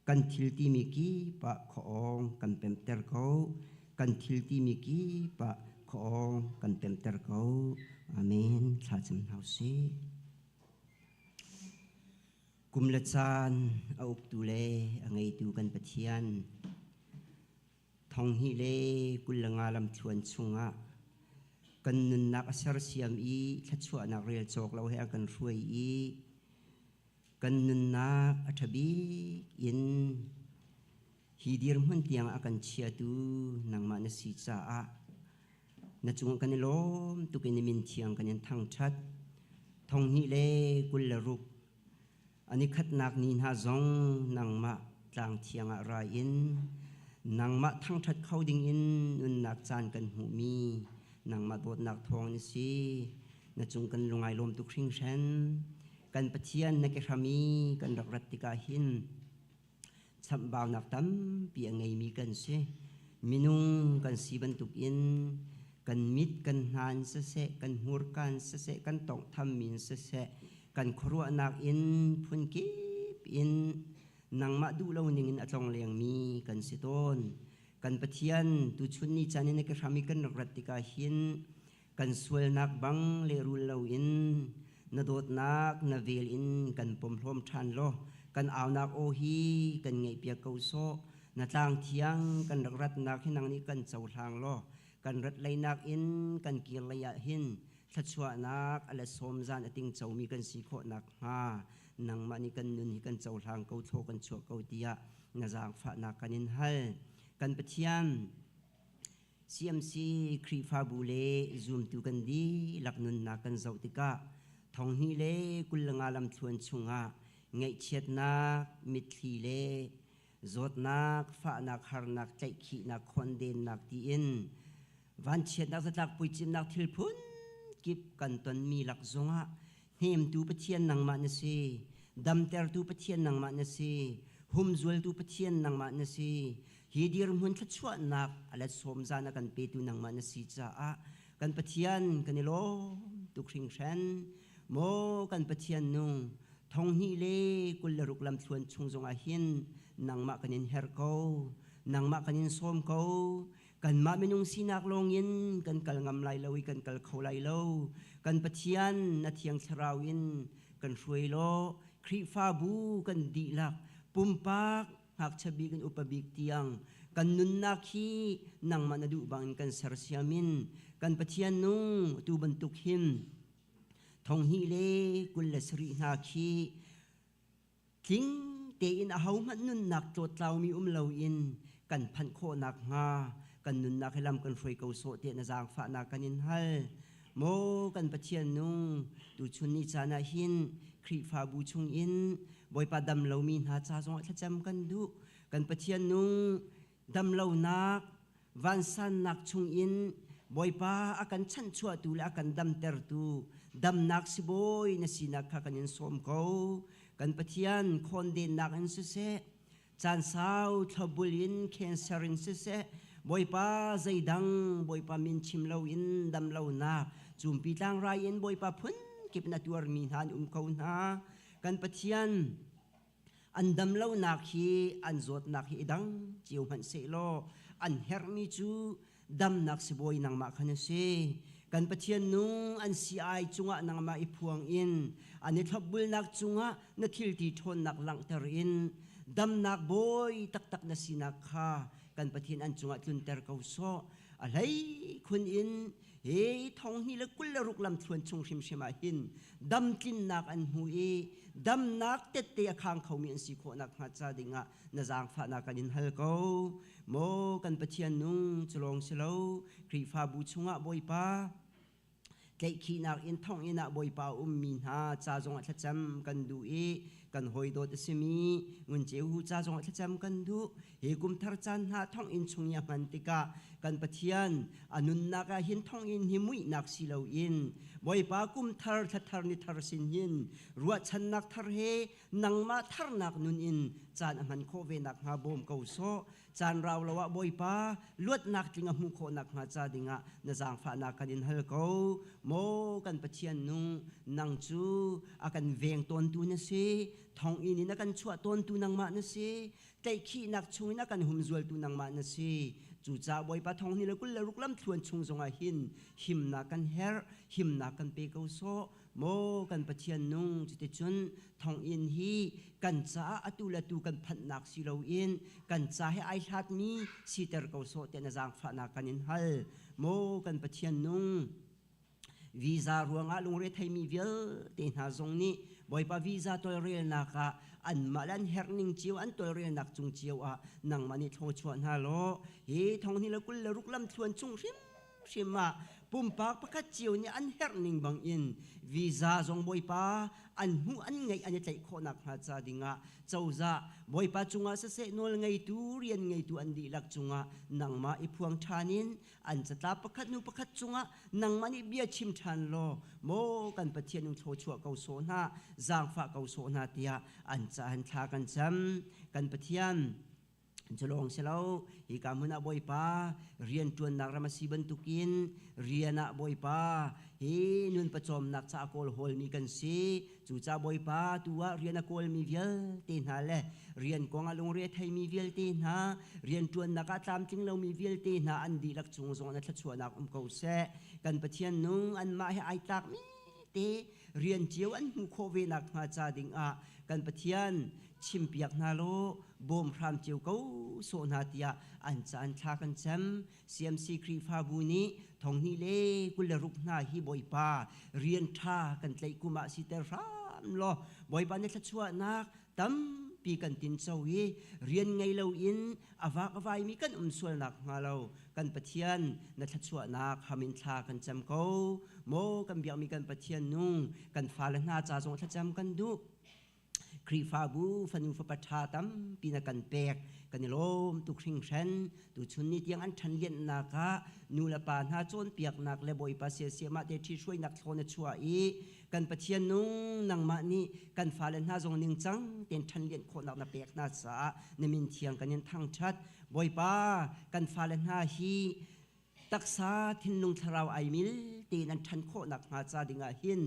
kan thil timi kip ah khuaawng kan pemhter ko. Kan thil timi kip ah khuaawng kan pemhter ko. Amen. Thlacam hna usih. Kum le caan a uktu le a ngeitu kan Pathian, thonghnih le 25 lamthluan chungah kan nunnak a sersiam i thluachuahnak rel cawk lo he a kan hruai i kan nunnak a ṭha bik in hi dirhmun tiang a kan chiatu nangmah na si caah na cung kan i lawm tuk in min thiang kan in thangṭhat. 2026 An i khatnak ni hna zong nangmah tlang thiang ah ra in nangmah thangṭhat kho dingin nunnak caan kan hmuhmi nangmah dawtnak thawng na si. Na cung kan lungai lawm tuk hringhran. Kan Pathian na ke hram i kan rak rat tikah hin chamhbaunak tampi a ngeimi kan si. Minung kan si bantukin Kan mit kan hna in siseh, kan hmurka in siseh, kan tawnghthammi in siseh, kan khuaruahnak in phunkip in nangmah duh lo ning in a tlonglengmi kan si tawn. Kan Pathian, tuchun ni caan in na ke hram i kan rak rat tikah hin kan sualnak bang lehrul loin na dawtnak na vel in kan pomhlawm ṭhan law kan aunak aw hi kan ngaihpiak ko sawh. Na tlang thiang kan rak ratnak hi nang nih kan cohlang law kan rat leinak in kan kir lei ah hin thluachuahnak a let sawm zan a tingcomi kan si khawh nakhnga nangmah nih kan nun hi kan cohlang ko thlaw kan chuah ko tiah na zaangfahnak kan in hal. Kan Pathian, CMC Khrihfabu le zumtu kan dihlak nunnak kan zoh tikah thonghnih le 25 lamthluan chungah ngaihchiatnak, mitthli le zawtnak, fahnak, harnak, tlaihkhihnak, khondennak tiin vanchiatnak zatlak puicimnak thil phun kip kan tonmi lak zongah hnemtu Pathian nangmah na si, damtertu Pathian nangmah na si, humzualtu Pathian nangmah na si. Hi dirhmun thluachuahnak a let sawm zan a kan petu nangmah na si caah kan Pathian kan i lawm tuk hringhran. Maw kan Pathian nung, 2026 lamthluan chung zongah hin nangmah kan in herh ko, nangmah kan in sawm ko. Kanmah minung sinak lawngin kan kal ngam lai lo i kan kal kho lai lo. Kan Pathian na Thiang Thlarau in kan hruai law Khrihfabu kan dihlak pumpak ngakchia bik in upa bik tiang kan nunnak hi nangmah na duh bangin kan sersiam in kan Pathian nung tu bantuk hin 2027 hna khi tling tein ahohmanh nunnak tlawttlaumi um loin kan phanh khawh nakhnga kan nunnak hi lam kan hruai ko sawh tiah na zaangfahnak kan in hal. Maw kan Pathian nung, tuchun ni caan ah hin Khrihfabu chungin Bawipa dam lomi hna ca zongah thlacam kan duh. Kan Pathian nung, damlonak, vansannak chungin Bawipa a kan chanhchuahtu le a kan damtertu damnak sibawi na sinak kha kan in sawm ko. Kan Pathian khawndennak in siseh, caan sau thlopbul in cancer in siseh, Bawipa zeidang Bawipa min chim loin damlonak cumpi tlangrai in Bawipa phun kip na tuarmi hna an um ko hna. Kan Pathian an damlonak hi an zawtnak hi i dang cio hmanh sehlaw an herhmi cu damnak sibawi nangmah khan a si. Kan Pathian nung an si-ai cungah nangmah i phuang in an i thlopbulnak cungah na thilti ṭhawnnak langhter in damnak bawi taktak na sinak kha kan Pathian an cungah tlunter ko sawh. A hlei khun in hi 2026 lamthluan chung hrimhrim ah hin damtlinnak an hmu i damnak tette a khang khomi an si khawh nakhnga ca dingah na zaangfahnak kan in hal ko. Maw kan Pathian nung cu lawng si lo, Khrihfabu chungah Bawipa tlaihkhihnak in thonginn ah Bawipa a ummi hna ca zongah thlacam kan duh i kan hawi dawt a simi Ngun Ceu Hu ca zongah thlacam kan duh. Hi kum thar caan hna thonginn chung i a hman tikah kan Pathian a nunnak ah hin thonginn hi muihnak si loin Bawipa kum thar thla thar ni thar sin hin ruahchannak thar he nangmah tharnak nun in caan a hman khawh ve nakhnga bawm ko sawh. Caan rau lo ah Bawipa luatnak tling a hmuh khawh nakhnga ca dingah na zaangfahnak kan in hal ko. Maw kan Pathian nung, nang cu a kan veng tawntu na si, thonginn in a kan chuah tawntu nangmah na si, tlaihkhihnak chungin a kan humzualtu nangmah na si. Cucaah Bawipa 2026 lamthluan chung zongah hin himnak kan herh, himnak kan pe ko sawh. Maw kan Pathian nung, cuticun thonginn hi kan caah atu le tu kan phanhnak si loin kan ca he ai hlatmi siter ko sawh tiah na zaangfahnak kan in hal. Maw kan Pathian nung, visa ruangah lungre theimi vialte hna zong nih Bawipa visa tawlrelnak ah anmah le an herhning cio an tawlrelnak cung cio ah nangmah nih thluachuah hna law hi 2026 lamthluan chung hrimhrim ah pumpak pakhat cio nih an herhning bangin visa zong Bawipa an hmuh an ngeih an i tlaih khawh nakhnga ca dingah cozah Bawipa cungah siseh nawl ngeitu rian ngeitu an dihlak cungah nangmah i phuang ṭhan in an catlap pakhat hnu pakhat cungah nangmah nih bia chim ṭhan law maw kan Pathian in thluachuah ko sawh hna zaangfah ko sawh hna tiah an ca han thla kan cam. Kan Pathian, Culawng si lo, hika hmun ah Bawipa rian ṭuannak ram a si bantukin rian ah Bawipa hi nun pawcawmnak ca a kawl hawlmi kan si. Cucaah Bawipa tu ah rian a kawlmi vialte hna le rian kong ah lungre a theimi vialte hna, rian ṭuannak ah tlamtling lomi vialte hna an dihlak cung zong na thluachuahnak um ko seh. Kan Pathian nung anmah he ai tlakmi te rian cio an hmuh khawh ve nakhnga ca dingah kan Pathian chimpiak hna law bawm hram cio ko sawh hna tiah an caan thla kan cem. CMC Khrihfabu nih thonghnih le 26 hna hi Bawipa rian ṭha kan tlaih kum ah siter hram law Bawipa na thluachuahnak tampi kan tinco i rian ngei loin a vak a vaimi kan um sualnak hnga lo kan Pathian na thluachuahnak ham in thla kan cam ko. Maw kan biakmi kan Pathian nung kan fale hna ca zong thlacam kan duh. Khrihfabu fanu fapa ṭha tampi na kan pek kan i lawm tuk hringhran. Tuchun ni tiang an ṭhan lianhnak ah nu le pa hna cawnpiaknak le Bawipa siasiam ah te ṭhihruainak thlawn na chuah i kan Pathian nung nangmah nih kan fale hna zong ningcang tein ṭhan lianh khawhnak na pek hna caah na min thiang kan in thangṭhat. Bawipa kan fale hna hi taksa thinlung thlarau ai mil tein an ṭhan khawh nakhnga ca dingah hin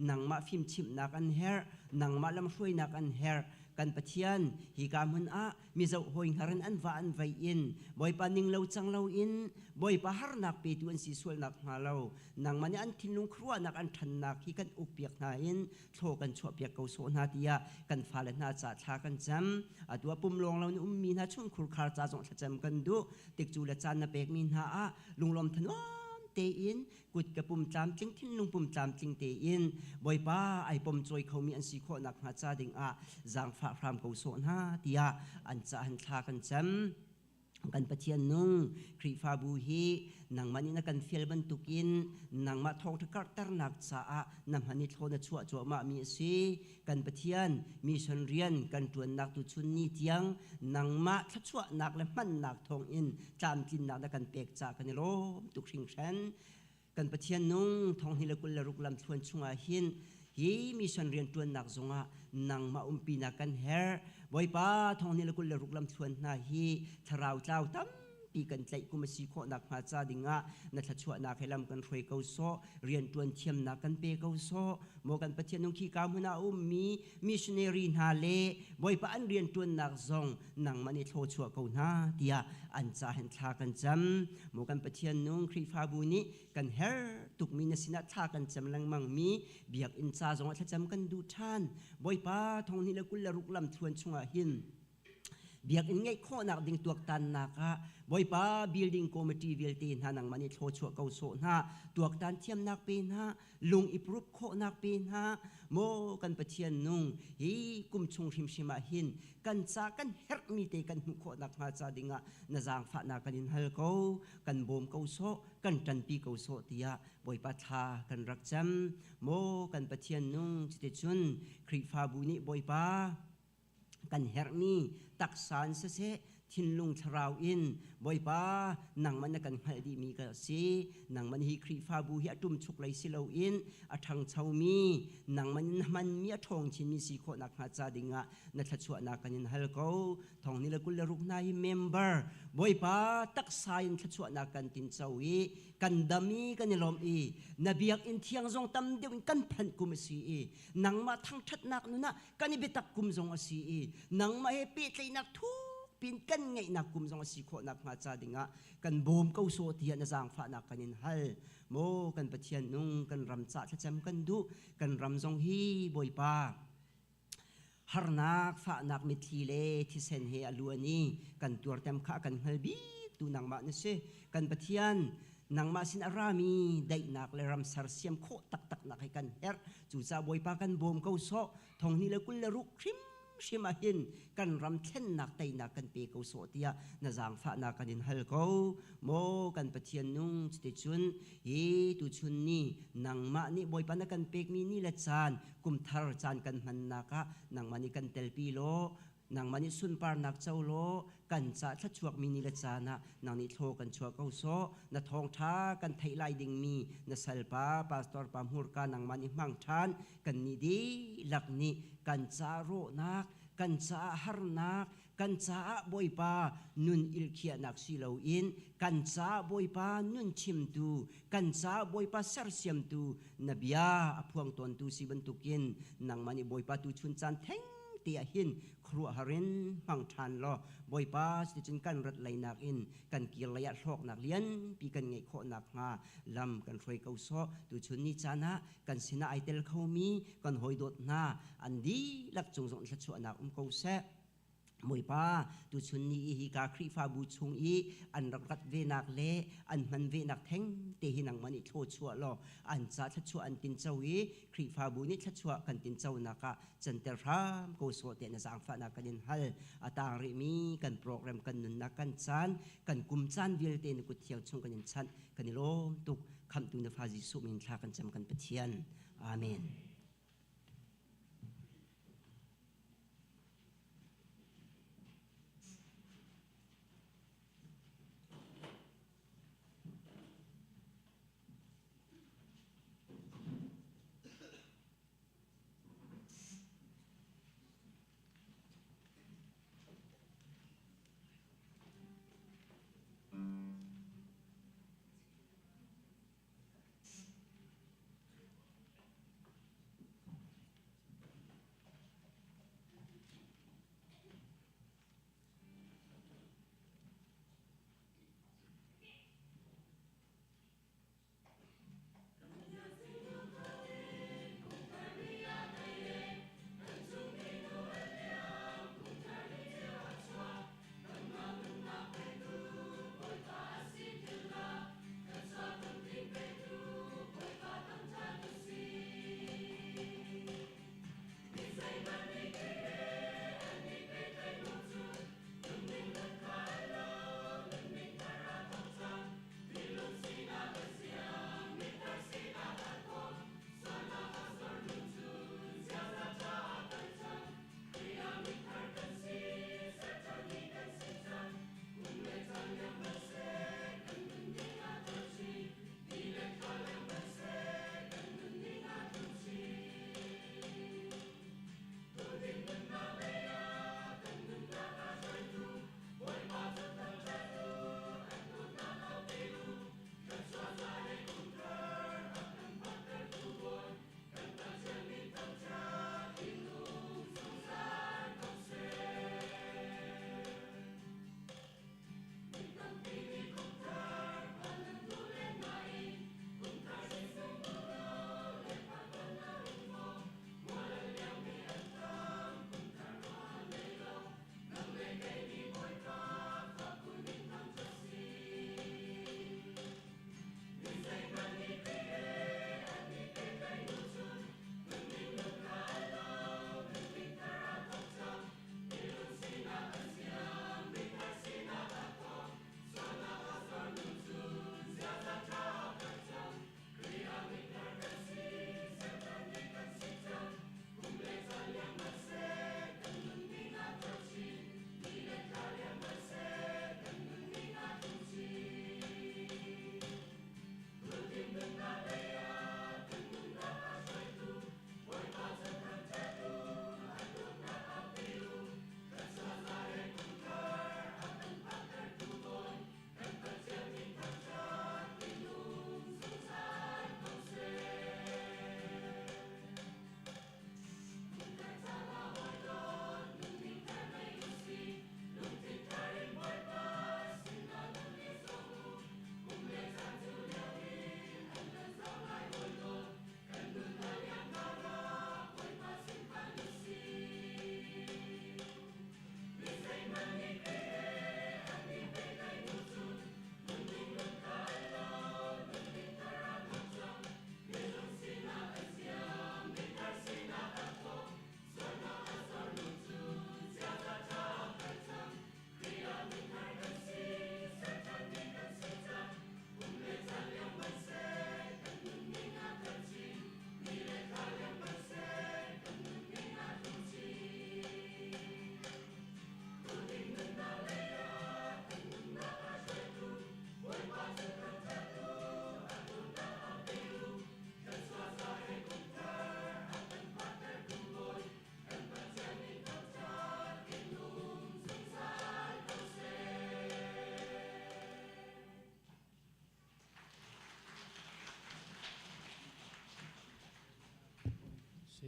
nangmah fimchimhnak an herh, nangmah lamhruainak an herh. Kan Pathian, hika hmun ah mizoh hawi hngar in an va an vei in Bawipa ning lo cang lo in Bawipa harnak petu an si sual nakhnga lo nangmah nih an thinlung khuaruahnak an ṭhannak hi kan ukpiak hna in thlaw kan chuahpiak ko sawh hna tiah kan fale hna ca thla kan cam. Atu ah pum lawng lo in ummi hna chungkhur khar ca zong thlacam kan duh. Tikcu le caan na pekmi hna ah lunglawm thanuam tein kut ka pum tlamtling thinlung pum tlamtling tein Bawipa ai pom cawi khomi an si khawh nakhnga ca dingah zaangfah hram ko sawh hna tiah an ca han thla kan cam. Kan Pathian nung Khrihfabu hi nangmah nih na kan fial bantukin nangmah thawngṭha karhternak caah na hman i thlaw na chuah cuahmahmi a si. Kan Pathian mission rian kan ṭuannak tuchun ni tiang nangmah thluachuahnak le hmannak thawngin tlamtlinnak na kan pek caah kan i lawm tuk hringhran. Kan Pathian nung 2026 lamthluan chungah hin hi mission rianṭuannak zongah nangmah umpinak kan herh. Bawipa 2026 lamthluan hna hi thlarau tlau tampi kan tlaih kum a si khawh nakhnga ca dingah na thluachuahnak he lam kan hruai ko sawh, rianṭuan thiamnak kan pe ko sawh. Maw kan Pathian nung khika hmun ah a ummi missionary hna le Bawipa an rianṭuannak zong nangmah nih thlawchuah ko hna tiah an ca hin thla kan cam. Maw kan Pathian nung Khrihfabu nih kan herh tukmi na sinah thla kan cam lengmang mi biakinn ca zongah thlacam kan duh ṭhan. Bawipa 2026 lam thluan chungah hin biakinn ngeih khawhnak ding tuaktannak ah Bawipa building committee vialte hna nangmah nih thlawchuah ko sawh hna, tuaktan thiamnak pe hna, lung i prup khawhnak pe hna. Maw kan Pathian nung hi kum chung hrimhrim ah hin kan ca kan herhmi te kan hmuh khawh nakhnga ca dingah na zaangfahnak kan in hal ko, kan bawm ko sawh, kan ṭanpi ko sawh tiah Bawipa thla kan rak cam. Maw kan Pathian nung cuticun Khrihfabu nih Bawipa kan herhmi taksa in siseh thinlung thlarau in Bawipa nangmah na kan hngalh dihmi ka si. Nangmah hi Khrihfabu hi a ṭumchuk lei si loin a ṭhangchomi, nangmah na hmanmi a ṭhawng chinmi si khawh nakhnga ca dingah na thluachuahnak kan in hal ko. 2026 hna hi member Bawipa taksa in thluachuahnak kan tinco i kan dam i kan i lawm i na biakinn thiang zong tam deuh in kan phanh kum a si i nangmah thangṭhatnak nun ah kan i biatak kum zong a si i nangmah he pehtlaihnak thukpi in kan ngeihnak kum zong a si khawh nakhnga ca dingah kan bawm ko sawh tiah na zaangfahnak kan in hal. Maw kan Pathian nung kan ram ca thlacam kan duh. Kan ram zong hi Bawipa harnak fahnak mitthli le thisen he a luan i kan tuartem kha kan hngal bik tu nangmah na si. Kan Pathian nangmah sin a rami daihnak le ram sersiam khawh taktaknak hi kan herh. Cucaah Bawipa kan bawm ko sawh. 2026 hrimhrim ah hin kan ram thlennak teinak kan pe ko sawh tiah na zaangfahnak kan in hal ko. Maw kan Pathian nung cuticun hi tuchun ni nangmah nih Bawipa na kan pekmi ni le caan kum thar caan kan hmannak ah nangmah nih kan telpi law nangmah nih sunparnak co law kan ca thluachuakmi ni le caan ah nang nih thlaw kan chuah ko sawh. Na thawngṭha kan theih lai dingmi na salpa pastor pa hmurka nangmah nih hmang ṭhan. Kan nih dihlak nih kan ca rawhnak, kan ca harnak, Kan caah Bawipa nun ilkhiahnak si loin kan caah Bawipa nun chimtu, kan caah Bawipa sersiamtu na bia a phuang tawntu si bantukin nangmah nih Bawipa tuchun caan theng te ah hin khuaruahhar in hmang ṭhan law Bawipa cuticun kan rat leinak in kan kir lei ah hlawknak lianpi kan ngeih khawh nakhnga lam kan hruai ko sawh. Tuchun ni caan ah kan sinah ai tel khomi kan hawi dawt hna an dihlak cung zong thluachuahnak um ko seh. Bawipa, tuchun ni i hika Khrihfabu chung i an rak rat venak le an hman venak theng te hi nangmah nih thluachuah law an ca thluachuah an tinco i Khrihfabu nih thluachuah kan tinconak ah canter hram ko sawh tiah na zaangfahnak kan in hal. A tang rihmi kan program, kan nunnak, kan caan, kan kum caan vialte na kut thiang chung kan in chanh. Kan i lawm tuk. Khamhtu na fa Jesuh min thla kan cam kan Pathian. Amen.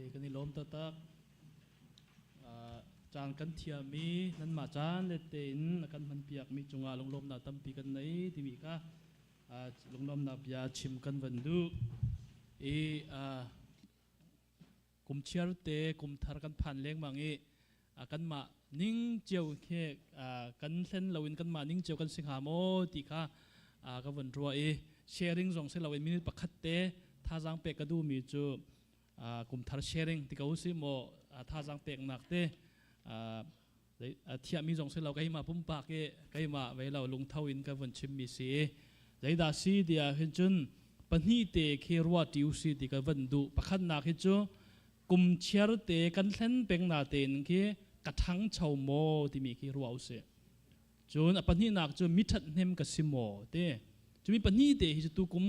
Okay, kan i lawm taktak. Caan kan thiami nanmah caan le tein a kan hmanpiakmi cungah lunglawmnak tampi kan nei timi kha lunglawmnak bia chim kan van duh. I kum chiar te kum thar kan phan lengmang i kanmah ning cio khi kan hlen loin kanmah ning cio kan si hnga maw ti kha ka vun ruah i sharing zong si loin minute pakhat te thazaang pek ka duhmi cu kum thar sharing ti ko si maw thazaang peknak te thiahmi zong si lo keimah pumpak i keimah vei lo lungtho in ka vun chimmi si zeidah si tiah hin cun pahnih te khi ruah ṭi u si ti ka van duh. Pakhatnak hi cu kum chiar te kan thlen peng na tein khi ka ṭhangcho maw timi khi ruah u sih. Cun a pahnihnak cu mi ṭhathnem ka si maw ti. Cu mi pahnih te hi cu tu kum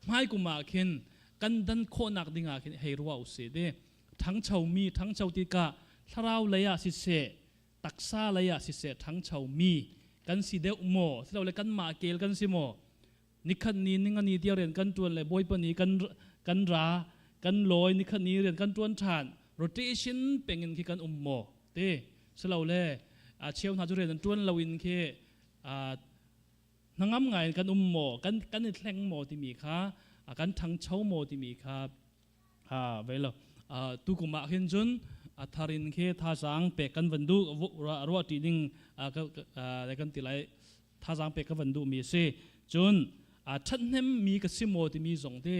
hmai kum ah khin kan dan khawhnak ding ah khin hei ruah u sih ti. Ṭhangchomi ṭhangcho tikah thlarau lei ah siseh taksa lei ah siseh ṭhangchomi kan si deuh maw silole kanmah kel kan si maw? Nikhat ni ningani tiang rian kan ṭuan le Bawipa ni kan kan ra kan lawi, nikhat ni rian kan ṭuan ṭhan, rotation pengin khi kan um maw ti. Silole a cheu hna cu rian an ṭuan loin khi hnangam ngai in kan um maw, kan kan i thleng maw timi kha, kan ṭhangcho maw timi kha vei lo. Tu kum ah khin cun a thar in khi thazaang pek kan van duh, ruah ṭi ding kan ti lai, thazaang pek ka van duhmi a si. Cun a ṭhathnem mi ka si maw timi zong te,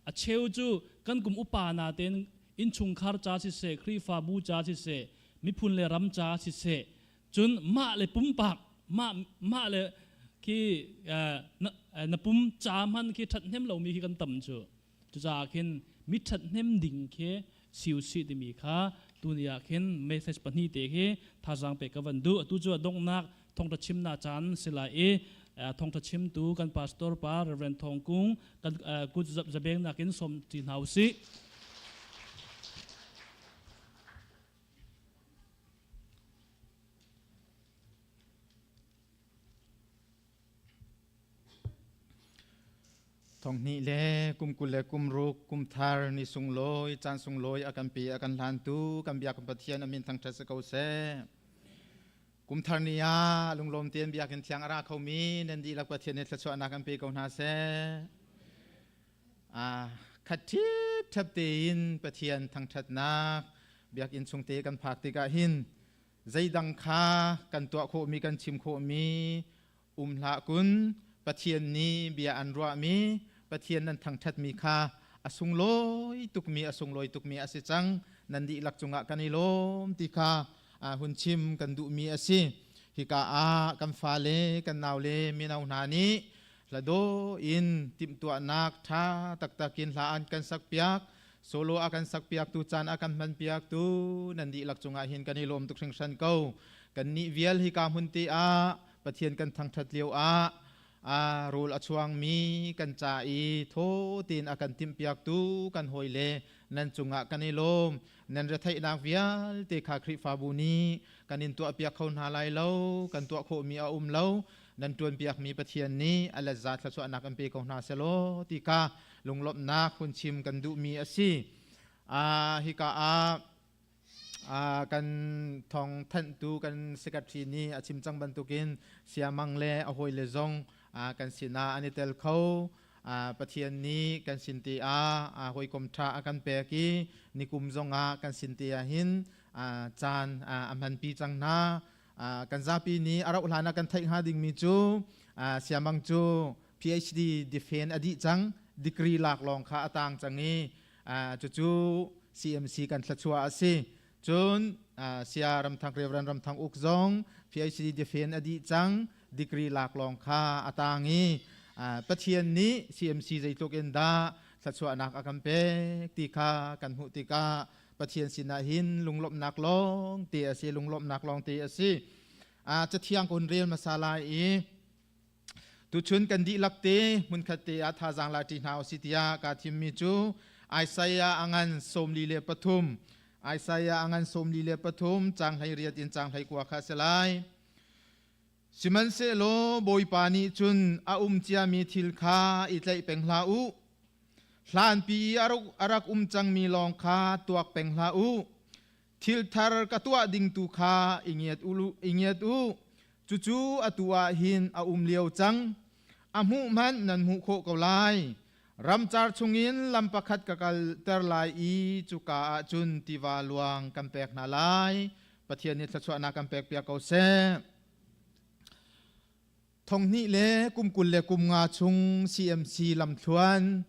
a cheu cu kan kum upa na tein innchungkhar ca siseh, Khrihfabu ca siseh, miphun le ram ca siseh, cun mah le pumpak mah mah le khi na pum ca hman khi ṭhathnem lomi khi kan tam cu. Cucaah khin mi ṭhathnem ding khi si u sih timi kha tuni ah khin message pahnih te khi thazaang pek ka van duh. Atu cu a donghnak thawngṭha chimnak caan si lai i thawngṭha chimtu kan pastor pa Reverend Thawng Kung kan kut zabengnak in sawm ṭi hna u sih. Thonghnih le kum 20 le kum ruk kum thar ni sunglawi caan sunglawi a kan pe a kan hlantu kan biak Pathian a min thangṭhat si ko seh. Kum thar ni ah lunglawm tein biakinn thiang a ra khomi nan dihlak Pathian nih thluachuahnak kan pe ko hna seh. Khat ṭhipṭhep tein Pathian thangṭhatnak biakinn chung te kan phak tikah hin zeidang kha kan tuah khawhmi kan chim khawhmi um hlah kun, Pathian nih bia an ruahmi, Pathian nan thangṭhatmi kha a sunglawi tukmi a sunglawi tukmi a si cang. Nan dihlak cungah kan i lawm ti kha hun chim kan duhmi a si. Hika ah kan fale kan naule mino hna nih hlado in timhtuahnak ṭha taktak in hla an kan sakpiak, solo a kan sakpiaktu, caan a kan hmanpiaktu nan dihlak cungah hin kan i lawm tuk hringhran ko. Kannih vial hika hmun te ah Pathian kan thangṭhat lio ah a rawl a chuangmi kan ca i thaw tein a kan timhpiaktu kan hawile nan cungah kan i lawm. Nan retheihnak vialte kha Khrihfabu nih kan in tuahpiak kho hna lai lo, kan tuah khawhmi a um lo. Nan ṭuanpiakmi Pathian nih a letza thluachuahnak in pe ko hna selaw ti kha lunglawmhnak hun chim kan duhmi a si. Hika ah kan thawng thanhtu kan secretary nih a chim cang bantukin siamang le a hawile zong kan sinah an i tel kho. Pathian nih kan sin te ah hawikom ṭha a kan pek i nikum zongah kan sin te ah hin caan a hmanpi cang hna. Kan zapi nih a rauh hlan ah kan theih hnga dingmi cu siamang cu PhD defend a dih cang, degree lak lawng kha a tang cang i cucu CMC kan thluachuah a si. Cun Sia Ramthang Reverend Ramthang Uk zong PhD defend a dih cang, degree lak lawng kha a tang i Pathian nih CMC zeitluk in dah thluachuahnak a kan pek ti kha kan hmuh tikah Pathian sinah hin lunglawmhnak lawng te a si, lunglawmhnak lawng te a si. Cathiang kun rel hmasa lai i tuchun kan dihlak te hmunkhat te ah thazaang la ṭi hna usih tiah kaa thimmi cu Isaiah a ngan 43, Isaiah a ngan 43 caang 18 in caang 19 kha a si lai. Sihmanhsehlaw Bawipa nih cun a um ciami thil kha i tlaih peng hlah u. Hlanpi i a rak um cangmi lawng kha tuak peng hlah u. Thil thar ka tuah ding tu kha i ngiat u, i ngiat u. Cucu atu ah hin a um lio cang. A hmuh hmanh nan hmuh khawh ko lai. Ramcar chungin lam pakhat ka kalter lai i cuka ah cun tiva luang kan pek hna lai. Pathian nih thluachuahnak kan pekpiak ko seh. Thonghnih le kum 25 chung CMC lamthluan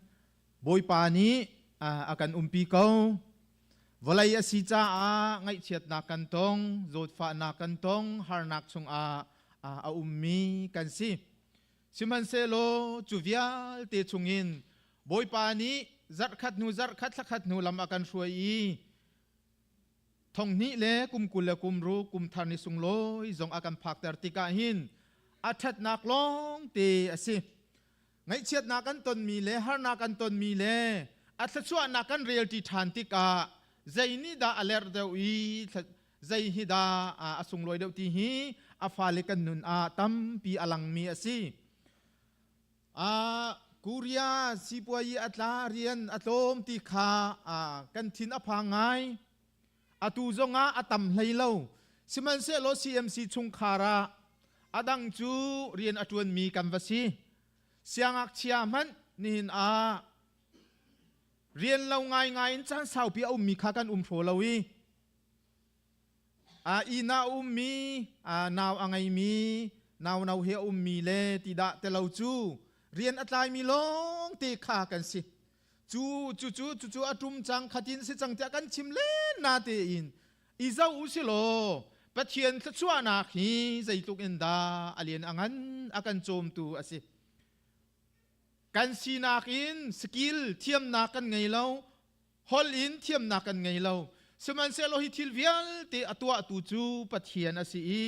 Bawipa nih a kan umpi ko. Vawlei a si caah ngaihchiatnak kan tong, zawtfahnak kan tong, harnak chungah a ummi kan si. Sihmanhsehlaw cu vialte chungin Bawipa nih zarhkhat hnu zarhkhat thlakhat hnu lam a kan hruai i thonghnih le kum 26 kum thar ni sunglawi zong a kan phakter tikah hin a ṭhatnak lawng te a si. Ngaihchiatnak kan tonmi le harnak kan tonmi le a thluachuahnak kan relṭi ṭhan tikah zei nih dah a lerh deuh i zei hi dah a sunglawi deuh ti hi a fale kan nun ah tampi a langmi a si. Korea sipuayi a tla rian a tlawm ti kha kan thin a phang ngai. Atu zongah a tam hlei lo. Sihmanhsehlaw CMC chungkhar ah a dang cu rian a ṭuanmi kan va si. Siangngakchia hmanh nihin ah rian lo ngaingai in caan saupi a ummi kha kan um hraw lo i inn ah a ummi nau a ngeimi nau no he a ummi le ti dah ti lo cu rian a tlaimi lawng te kha kan si. Cu cu cu cucu a ṭum cang khatin si cang tiah kan chim len na tein i zoh u si law Pathian thluachuahnak hi zeitluk in dah a lian a ngan a kan cawmtu a si. Kan sinak in skill thiamnak kan ngei lo, holh in thiamnak kan ngei lo. Sihmanhsehlaw hi thil vialte a tuahtu cu Pathian a si i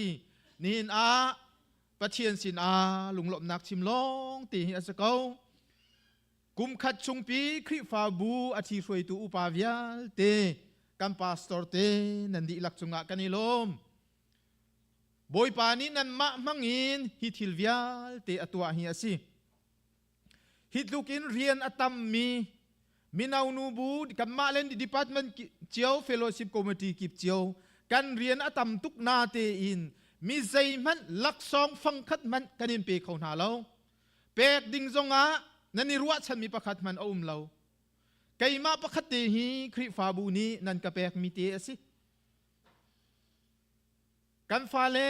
nihin ah Pathian sinah lunglawmhnak chim lawng te hi a si ko. Kum khat chungpi Khrihfabu a ṭhihruaitu upa vialte kan pastor te nan dihlak cungah kan i lawm. Bawipa nih nanmah hmangin hi thil vialte a tuah hi a si. Hi tluk in rian a tammi mino nubu kanmah len department cio fellowship committee kip cio kan rian a tam tuk na tein mi zeihmanh laksawng fangkhat hmanh kan in pe kho hna lo. Pek ding zongah nan i ruahchanmi pakhat hmanh a um lo. Keimah pakhat te hi Khrihfabu nih nan ka pekmi te a si. Kan fale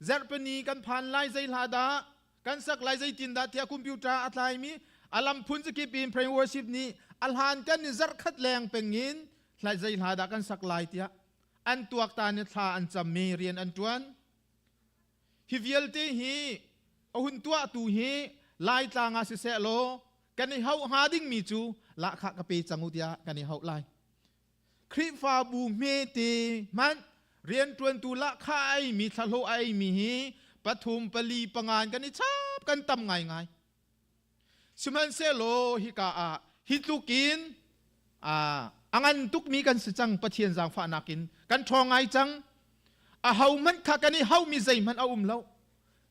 zarhpini kan phan lai zei hla dah kan sak lai zeitin dah tiah computer a tlaimi a lam phun zakip in prayer worship nih a hlan kan in zarhkhat leng peng in zei hla dah kan sak lai tiah an tuaktan i thla an cammi rian an ṭuan. Hi vialte hi a hun tuahtu hi Laitlang ah siseh law kan i hauh hnga dingmi cu lahkhah ka pe cang u tiah kan i hauh lai. Khrihfabu hmete hmanh rianṭuantu lahkhah a eimi thlahlawh a eimi hi pathum pali panga in kan i chap kan tam ngaingai. Sihmanhsehlaw hika ah hi tlukin a ngan tukmi kan si cang Pathian zaangfahnak in kan ṭhawng ngai cang. Aho hmanh kha kan i haumi zeihmanh a um lo.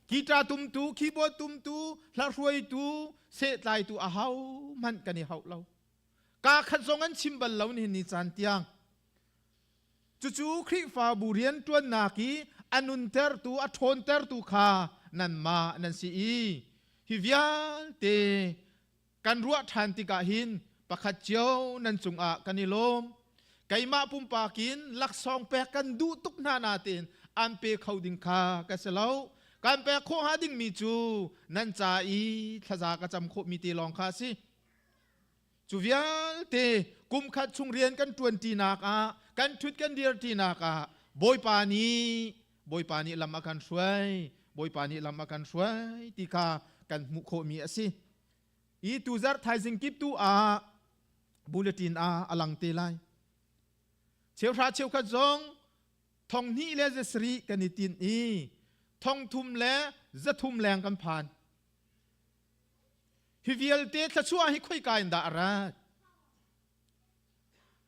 Guitar tumtu, keyboard tumtu, hlahruaitu, sehtlaitu aho hmanh kan i hauh lo. Kaa khat zong an chim bal lo nihin ni caan tiang. Cucu Khrihfabu rianṭuannak i a nuntertu, a ṭhawntertu kha nanmah nan si i hi vialte kan ruah ṭhan tikah hin pakhat cio nan cungah kan i lawm. Keimah pumpak in laksawng pek kan duh tuk hna nain an pe kho ding kha ka si lo. Kan pek khawh hnga dingmi cu nan ca i thlaza ka cam khawhmi te lawng kha a si. Cu vialte kum khat chung rian kan ṭuanṭinak ah, kan ṭhut kan dirṭinak ah Bawipa nih Bawipa nih lam a kan hruai, Bawipa nih lam a kan hruai ti kha kan hmuh khawhmi a si. I tuzarh thaizing kip tu ah bulletin ah a lang te lai. Cheuhra cheukhat zong thong hnih le zasarih kan i tinh i thong thum le zathum leng kan phan. Hi vialte thluachuah hi khoika in dah a rat?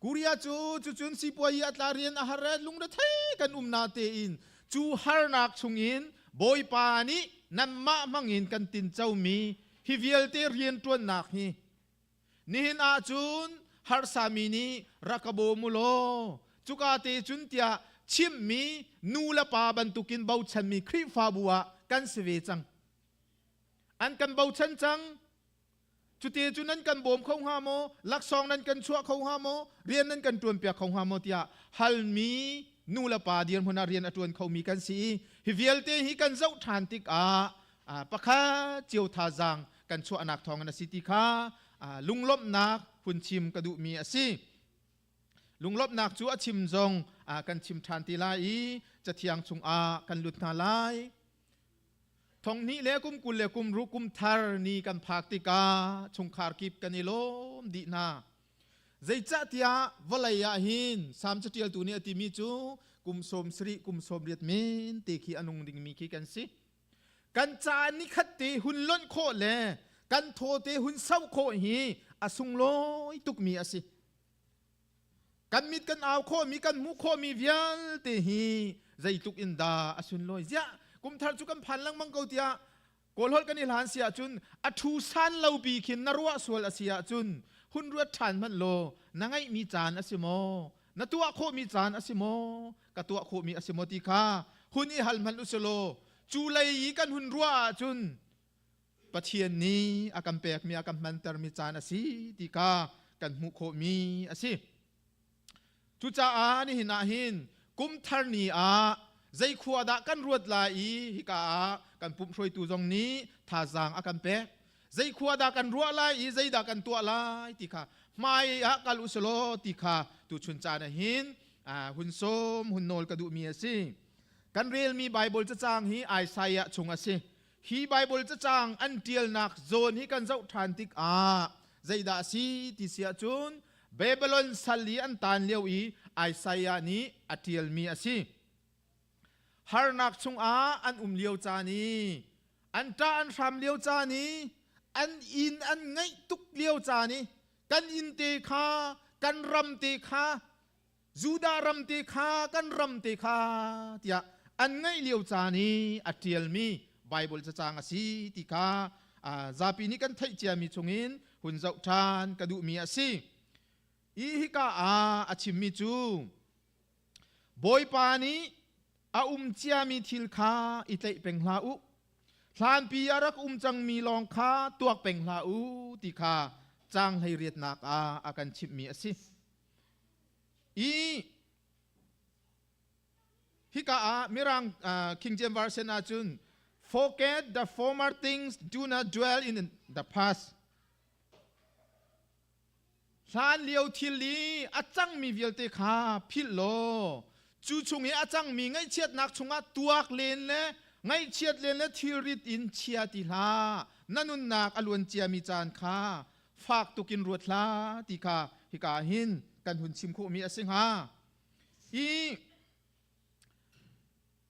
Korea cu cucun sipuayi a tla rian a har lungrethei kan um na tein cu harnak chungin Bawipa nih nanmah hmangin kan tincomi hi vialte rianṭuannak hi. Nihin ahcun harsami nih rak ka bawm u law cuka te cun tiah chimmi nu le pa bantukin bochanmi Khrihfabu ah kan si ve cang. An kan bochan cang. Cuti cu nan kan bawm kho hnga maw? Laksawng nan kan chuah kho hnga maw? Rian nan kan ṭuanpiak kho hnga maw? tiah halmi nu le pa dirhmun ah rian a ṭuan khomi kan si i hi vialte hi kan zoh ṭhan tikah pakhat cio thazaang kan chuahnak thawngin a si ti kha lunglawmhnak hun chim ka duhmi a si. Lunglawmhnak cu a chim zong kan chim ṭhan ti lai i Cathiang chungah kan lut hna lai. Thong hnih le kum 20 le kum ruk kum thar ni kan phak tikah chungkhar kip kan i lawm dih hna. Zeicahtiah vawlei ah hin Salm caṭialtu nih a timi cu kum 70 kum 80 men te khi a nung dingmi khi kan si. Kan ca nikhat te hun lonh khawh le kan thaw te hun sauh khawh hi a sunglawi tukmi a si. Kan mit kan au khawhmi kan hmuh khawhmi vialte hi zeitluk in dah a sunlawi. Ziah kumthar cu kan phan lengmang ko tiah Kawlholh kan i hlan si ahcun a thu san lo pi khin na ruah sual a si ahcun hun ruat ṭhan hmanh law na ngeihmi caan a si maw na tuah khawhmi caan a si maw ka tuah khawhmi a si maw ti kha hun i hal hmanh u si law cu lei i kan hun ruah ahcun Pathian nih a kan pekmi a kan hmantermi caan a si ti kha kan hmuh khawhmi a si. Cucaah nihin ah hin kum thar ni ah zei khua dah kan ruat lai i hika ah kan pumh hruaitu zong nih thazaang a kan pek. Zei khua dah kan ruah lai i zeidah kan tuah lai ti kha hmai ah kal u selaw ti kha tuchun caan ah hin hun sawm hun nawl ka duhmi a si. Kan relmi Baibal cacang hi Isaiah chung a si. Hi Baibal cacang an ṭialnak zawn hi kan zoh ṭhan tikah zeidah a si ti si ahcun Babylon sal i an taan lio i Isaiah nih a ṭialmi a si. Harnak chungah an um lio caan i an ṭah an hram lio caan i an inn an ngaih tuk lio caan i kan inn te kha kan ram te kha Judah ram te kha kan ram te kha tiah an ngaih lio caan i a ṭialmi Baibal cacang a si ti kha zapi nih kan theih ciami chungin hun zoh ṭhan ka duhmi a si. I hika ah a chimmi cu Bawipa nih a um ciami thil kha i tlaih peng hlah u. Hlanpi a rak um cangmi lawng kha tuak peng hlah u ti kha caang 18nak ah a kan chimhmi a si. I hika ah Mirang King James Version ahcun forget the former things, do not dwell in the past. Hlan lio thil i a cangmi vialte kha philh law cu chung i a cangmi ngaihchiatnak chungah tuak len le ngaihchiat len le thilrit in chia ti hlah. Na nunnak a luan ciami caan kha fak tukin ruat hlah ti kha hika hin kan hun chim khawhmi a si hnga. I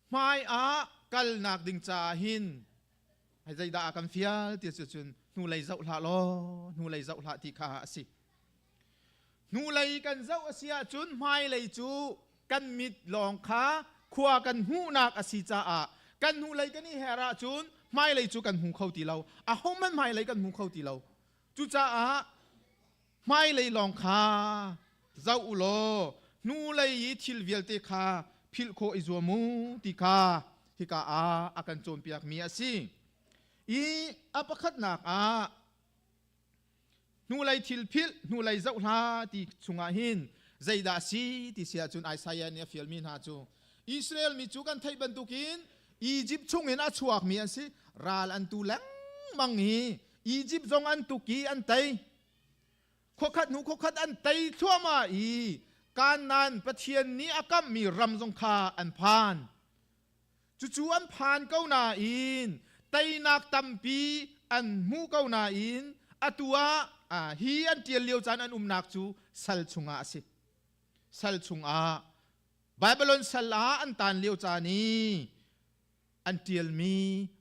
hmai ah kalnak ding caah hin hei zeidah a kan fial ti cu cun hnulei zoh hlah law hnulei zoh hlah ti kha a si. Hnulei kan zoh a si ahcun hmailei cu kan mit lawng kha khua kan hmuhnak a si caah kan hnulei kan i her ahcun hmailei cu kan hmu kho ti lo. Ahohmanh hmailei kan hmu kho ti lo. Cucaah hmailei lawng kha zoh u law hnulei i thil vialte kha philh khawh i zuam u ti kha hika ah a kan cawnpiakmi a si. I a pakhatnak ah hnulei thil philh hnulei zoh hlah ti chungah hin zeidah a si ti si ahcun Isaiah nih a fialmi hna cu Israel mi cu kan theih bantukin Egypt chungin a chuakmi an si ral an tu lengmang i Egypt zong an tuk i an tei khuakhat hnu khuakhat an tei thluahmah i Kanaan Pathian nih a kamhmi ram zong kha an phan cucu an phan ko nain teinak tampi an hmu ko nain atu ah hi an ṭial lio caan an umnak cu sal chungah a si sal chungah Babylon sal ah an taan lio caan i an ṭialmi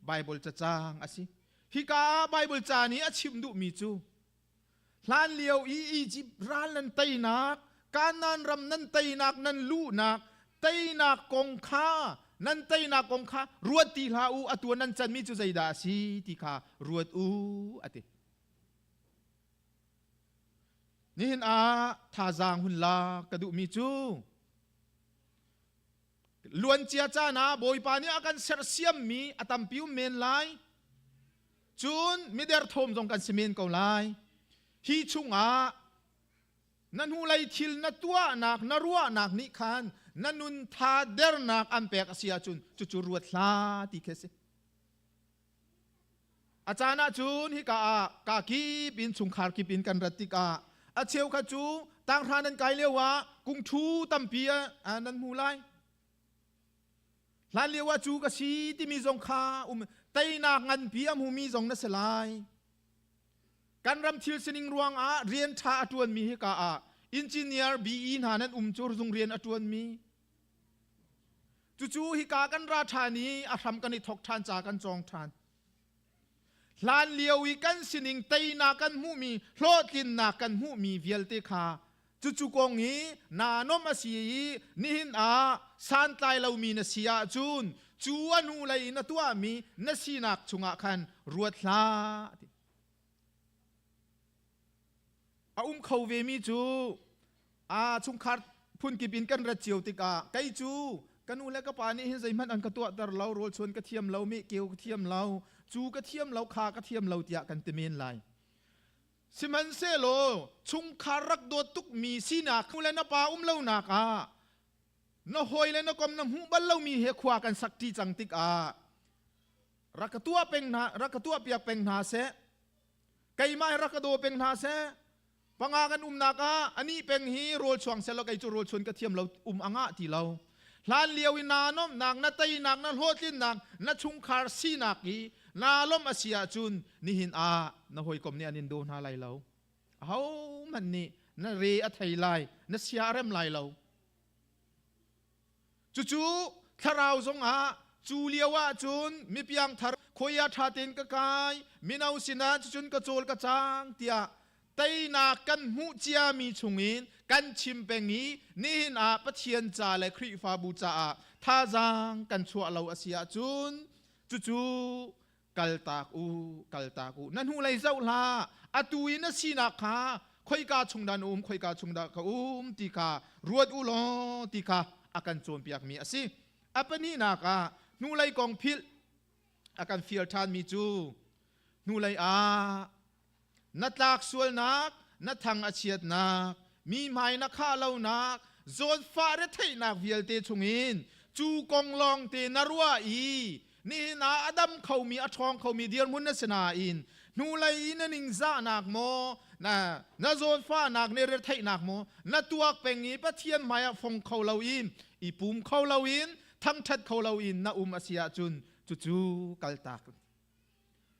Baibal cacang a si. Hika ah Baibal ca nih a chim duhmi cu hlan lio i Egypt ral nan teinak, Kanaan ram nan teinak, nan luhnak, teinak kong kha nan teinak kong kha ruat ti hlah u atu nan canmi cu zeidah a si ti kha ruat u a ti. Nihin ah thazaang hun la ka duhmi cu luancia caan ah Bawipa nih a kan sersiammi a tampi um men lai. Cun miderthawm zong kan si men ko lai. Hi chungah na hnulei thil na tuahnak na ruahnak nih khan na nun tha dernak an pek a si ahcun cucu ruat hlah ti khi a si. A caan ahcun hika ah ka kip in chungkhar kip in kan rat tikah a cheukhat cu tanghra nan kai lio ah kungṭhu tampi nan hmu lai. Hlan lio ah cu ka si timi zong kha um teinak nganpi a hmumi zong na si lai. Kan ram thil sining ruangah rian ṭha a ṭuanmi hika ah engineer BE hna nan um cu zung rian a ṭuanmi Cucu hika kan ra ṭhan i a hram kan i thawk ṭhan ca kan cawng ṭhan. Hlan lio i kan sining teinak kan hmuhmi hlawhtlinnak kan hmuhmi vialte kha cucu kong hi naa nom a si i nihin ah santlai lomi na si ahcun cu a hnu lei in a tuahmi na sinak chungah khan ruat hlah ti. A um kho vemi cu a chungkhar phunkip in kan rat cio tikah kei cu ka nu le ka pa nih hin zeihmanh an ka tuahter lo rawl chuan ka thiam lo meh keu ka thiam lo cu ka thiam lo kha ka thiam lo tiah kan ti men lai sihmanhsehlaw chungkhar rak dawt tukmi sinak nu le na pa um lonak ah na hawi le na kom na hmuh bal lomi he khua kan sak ṭi cang tikah rak ka tuah peng hna rak ka tuah piak peng hna seh keimah hi rak ka daw peng hna seh panga kan umnak ah ani peng hi rawl chuang seh law kei cu rawl chuan ka thiam lo um a ngah ti lo hlan lio i naa nomnak na teinak na hlawhtlinnak na chungkhar sinak i naa lawmh a si ahcun nihin ah na hawikom nih an in daw hna lai lo ahohmanh nih na re a thei lai na sia a rem lai lo Cucu thlarau zongah cu lio ahcun mipiang thar khuai ah ṭha tein ka kai, mino sinah cucun ka cawl ka cang tiah teinak kan hmuh ciami chungin kan chim peng i nihin ah Pathian ca le Khrihfabu caah thazaang kan chuah lo a si ahcun cucu kaltak u kaltak u na hnulei zoh hlah atu i na sinak kha khoika chung dah na um khoika chung dah ka um ti kha ruat u law ti kha a kan cawnpiakmi a si a pahnihnak ah hnulei kong philh a kan fial ṭhanmi cu hnulei ah na tlak sualnak na thang a chiatnak mi hmai na khah lonak zawnfah retheihnak vialte chungin cu kong lawng te na ruah i nihin ah a dam khomi a ṭhawng khomi dirhmun na si nain hnulei i na ningzahnak maw na na zawnfahnak ne retheihnak maw na tuak peng i Pathian hmaiah fong kho loin i pum kho loin thangṭhat kho loin na um a si ahcun cucu kaltak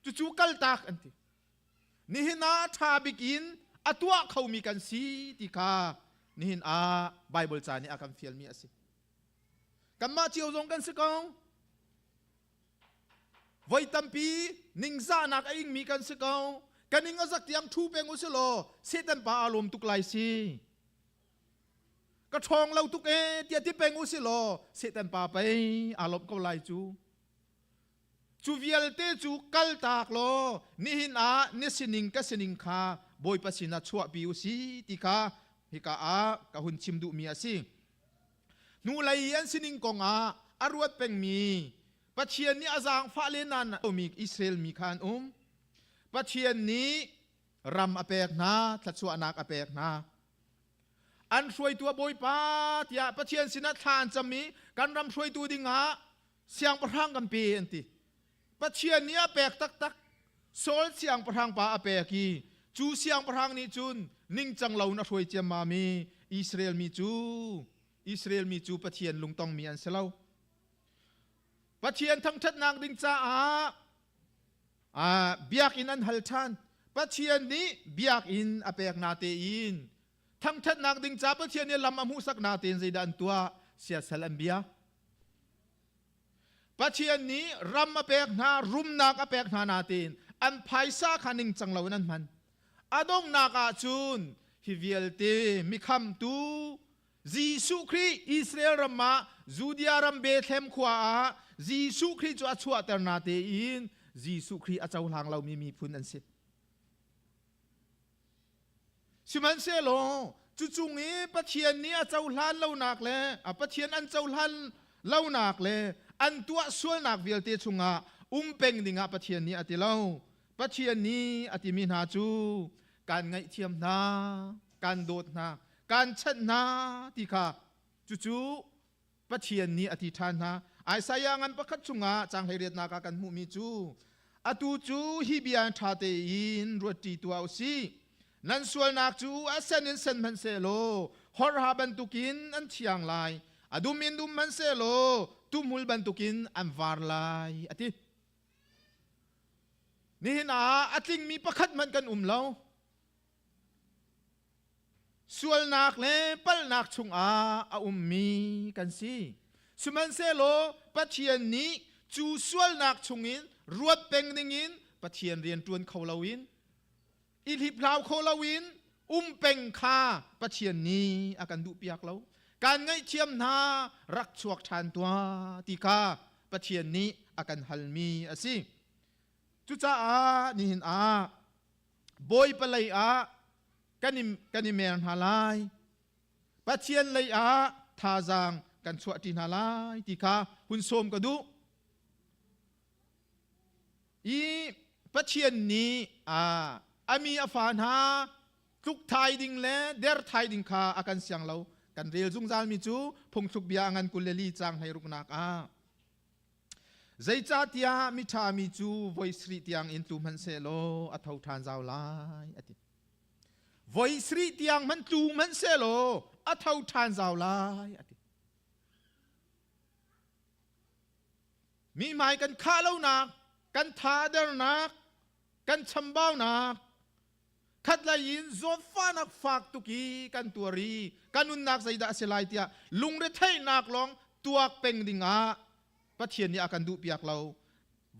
Cucu kaltak an ti. Nihin ah ṭha bik in a tuah khomi kan si ti kha nihin ah Baibal ca nih a kan fialmi a si. Kanmah cio zong kan si ko. Voi tampi ningzahnak a ingmi kan si ko. Ka ning a zak tiang ṭhu peng u si law Satan pa aa lawm tuk lai si. Ka ṭhawng lo tuk ee tiah ti peng u si law Satan pa pei aa lawmh ko lai cu. Cu vialte cu kaltak law nihin ah na sining ka sining kha Bawipa sinah chuahpi u si ti kha hika ah ka hun chim duhmi a si. Hnulei i an sining kong ah a ruat pengmi Pathian nih a zaangfah len mi Israel mi kha an um. Pathian nih ram a pek hna, thluachuahnak a pek hna. An hruaitu a Bawipa tiah Pathian sinah thla an cam i kan ram hruaitu dingah siangpahrang kan pe an ti Pathian nih a pek taktak Saul siangpahrang pa a pek i cu siangpahrang nih cun ningcang lo in a hruai ciammam i Israel mi cu Israel mi cu Pathian lungtongmi an si lo Pathian thangṭhatnak ding caah biakinn an hal ṭhan Pathian nih biakinn a pek na tein thangṭhatnak ding ca Pathian nih lam a hmuhsak na tein zeidah an tuah siasal an bia Pathian nih ram a pek hna, rumnak a pek hna nain an phaisa kha ningcang loin an hman. A donghnak ah cun hi vialte mikhamtu Jesuh Khrih Israel ram ah Judea ram Bethlehem khua ah Jesuh Khrih cu a chuahter na tein Jesuh Khrih a cohlang lomi miphun an si. Sihmanhsehlaw cu cung i Pathian nih a cohlan lonak le a Pathian an cohlan lonak le an tuah sualnak vialte chungah um peng dingah Pathian nih a ti lo. Pathian nih a timi hna cu kan ngaihthiam hna, kan dawt hna, kan chanh hna ti kha cucu Pathian nih a ti ṭhan hna. Isaiah ngan pakhat chungah caang hleiriatnak ah kan hmuhmi cu atu cu hi bia ṭha tein ruatṭi tuah u sih. Nan sualnak cu a sen in sen hmanhsehlaw horha bantukin an thiang lai. A dum in dum hmanhsehlaw tuhmul bantukin an var lai a ti. Nihin ah a tlingmi pakhat hmanh kan um lo. Sualnak le palhnak chungah a ummi kan si. Sihmanhsehlaw Pathian nih cu sualnak chungin ruat peng dingin Pathian rian ṭuan kho loin i hliphlau kho loin um peng kha Pathian nih a kan duhpiak lo. Kan ngaihthiam hna rak chuak ṭhan tuah ti kha Pathian nih a kan halmi a si. Cucaah nihin ah Bawipa lei ah kan i mer hna lai. Pathian lei ah thazaang kan chuahṭi hna lai ti kha hun sawm ka duh. I Pathian nih a mi a fa hna tluk thai ding le der thai ding kha a kan siang lo. Kan rel zungzalmi cu phungthluk bia a ngan 24 caang 16nak ah Zeicahtiah miṭha mi cu voi sarih tiang in tlu hmanhsehlaw a tho ṭhan zau lai, a ti. Voi sarih tiang hmanh tlu hmanhsehlaw a tho ṭhan zau lai, a ti. Mi hmai kan khah lonak, kan tha a dernak, kan chambaunak, khatlei in zawtfahnak fak tuk i kan tuar i kan nunnak zeidah a si lai tiah lungretheihnak lawng tuak peng dingah Pathian nih a kan duhpiak lo.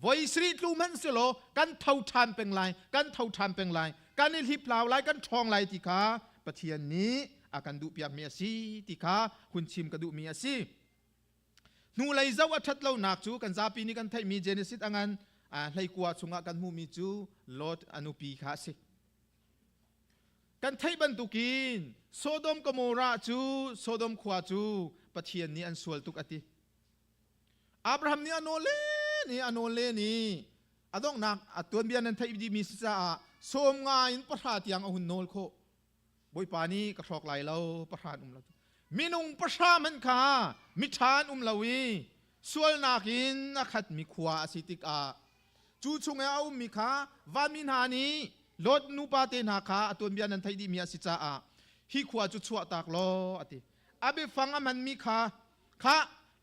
Voi sarih tlu hmanh silaw kan tho ṭhan peng lai, kan tho ṭhan peng lai, kan i hliplau lai, kan ṭhawng lai ti kha Pathian nih a kan duhpiakmi a si ti kha hun chim ka duhmi a si. Hnulei zoh a ṭhat lonak cu kan zapi nih kan theihmi Genesis a ngan hleikua chungah kan hmuhmi cu Lot a nupi kha a si. Kan theih bantukin Sodom Gomorrah cu Sodom khua cu Pathian nih an sual tuk a ti. Abraham nih a nawl len i a nawl len i a donghnak a tuanbia nan theih dihmi si caah 90 in 100 tiang a hun nawl khawh. Bawipa nih ka hrawk lai lo pahra an um lo minung pahra hmanh kha miṭha an um lo i sualnak in a khatmi khua a si tikah cu chung i a ummi kha vanmi hna nih Lot nupa te hna kha a tuanbia nan theih dihmi a si caah hi khua cu chuahtak law a ti. A biafang a hmanmi kha kha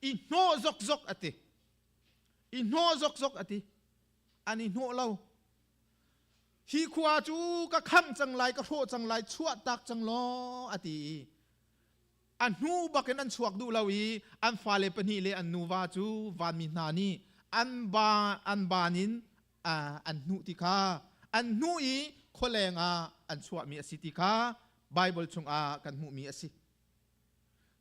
i hnawh zokzok a ti, i hnawh zokzok a ti. An i hnawh lo. Hi khua cu ka khamh cang lai, ka hrawh cang lai, chuahtak cang law a ti i a hnu bakin an chuak duh lo i an fale pahnih le an nuva cu vanmi hna nih an ba an ban in an hnuh ti kha an hnuh i khualeng ah an chuahmi a si ti kha Baibal chungah kan hmuhmi a si.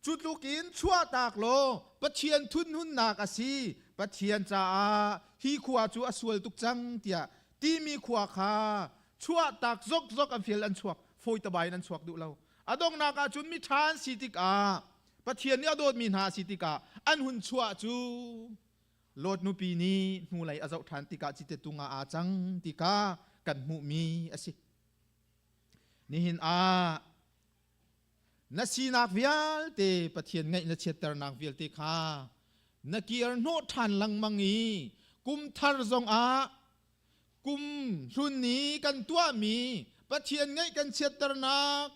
Cu tlukin chuahtak law Pathian thunhunnak a si, Pathian caah hi khua cu a sual tuk cang tiah timi khua kha chuahtak zokzok an fial an chuak fawi tabai in an chuak duh lo. A donghnak ah cun miṭha an si tikah Pathian nih a dawtmi hna a si tikah an hun chuah cu Lot nupi nih hnulei a zoh ṭhan tikah cite tung ah aa cang ti kha kan hmuhmi a si. Nihin ah Na sinak vialte Pathian ngaih na chiatternak vialte kha na kir hnawh ṭhan lengmang i kum thar zongah kum hlun ni kan tuahmi Pathian ngaih kan chiatternak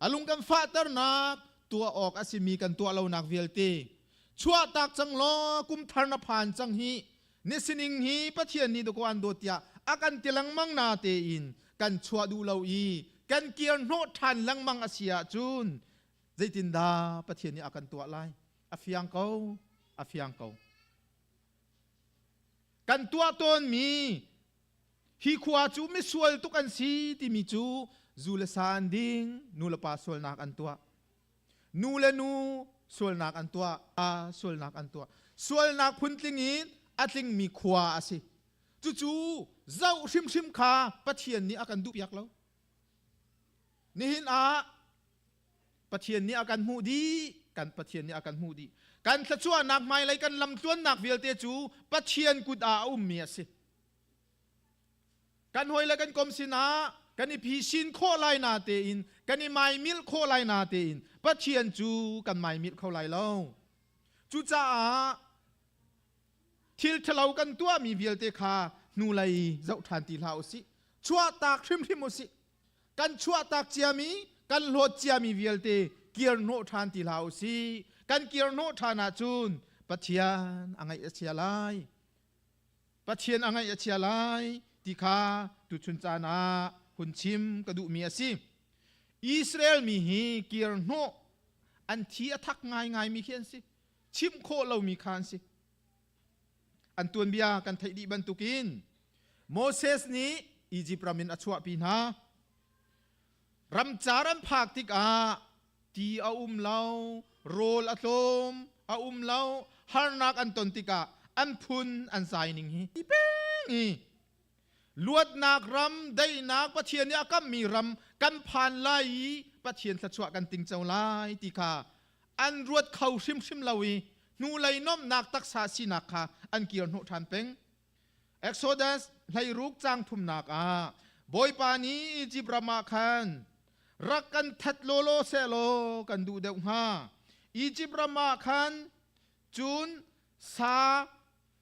a lung kan fahternak tuah awk a simi kan tuah lonak vialte chuahtak cang law kum thar na phan cang hi ni sining hi Pathian nih dakaw an dawt tiah a kan ti lengmang na tein kan chuah duh lo i kan kir hnawh ṭhan lengmang a si ahcun zeitindah Pathian nih a kan tuah lai? A fiang ko, a fiang ko. Kan tuah tawnmi hi khua cu misual tuk an si timi cu zu le sa an ding, nu le pa sualnak an tuah. Nu le nu sualnak an tuah, sualnak an tuah. Sualnak phuntling in a tlingmi khua a si. Cucu zoh hrimhrim kha Pathian nih a kan duhpiak lo. Nihin ah Pathian nih a kan hmuh dih, kan Pathian nih a kan hmuh dih. Kan thluachuahnak hmailei kan lamtluannak vialte cu Pathian kut ah a ummi a si. Kan hawi le kan kom sinah kan i phisin khawh lai na tein, kan i maimilh khawh lai na tein Pathian cu kan maimilh kho lai lo. Cucaah thil ṭhalo kan tuahmi vialte kha hnulei zoh ṭhan ti hlah u sih. Chuahtak hrimhrim u sih. Kan chuahtak ciami, kan hlawt ciami vialte kir hnawh ṭhan ti hlah u sih. Kan kir hnawh ṭhan ahcun Pathian a ngaih a chia lai. Pathian a ngaih a chia lai ti kha tuchun caan ah hun chim ka duhmi a si. Israel mi hi kir hnawh an thi a thak ngaingaimi khi an si. Chimh khawh lomi kha an si. An tuanbia kan theih dih bantukin Moses nih Izipt ram in a chuahpi hna. Ramcar an phak tikah ti a um lo, rawl a tlawm, a um lo, harnak an ton tikah an phun an zai ning hi ti peng i luatnak ram daihnak Pathian nih a kammi ram kan phan lai i Pathian thluachuah kan tingco lai ti kha an ruat kho hrimhrim lo i hnulei nomhnak taksa sinak kha an kir hnawh ṭhan peng. Exodus 16 caang thumnak ah Bawipa nih Izipt ram ah khan rak kan that lawlaw sehlaw kan duh deuh hnga. Izipt ram ah khan cun sa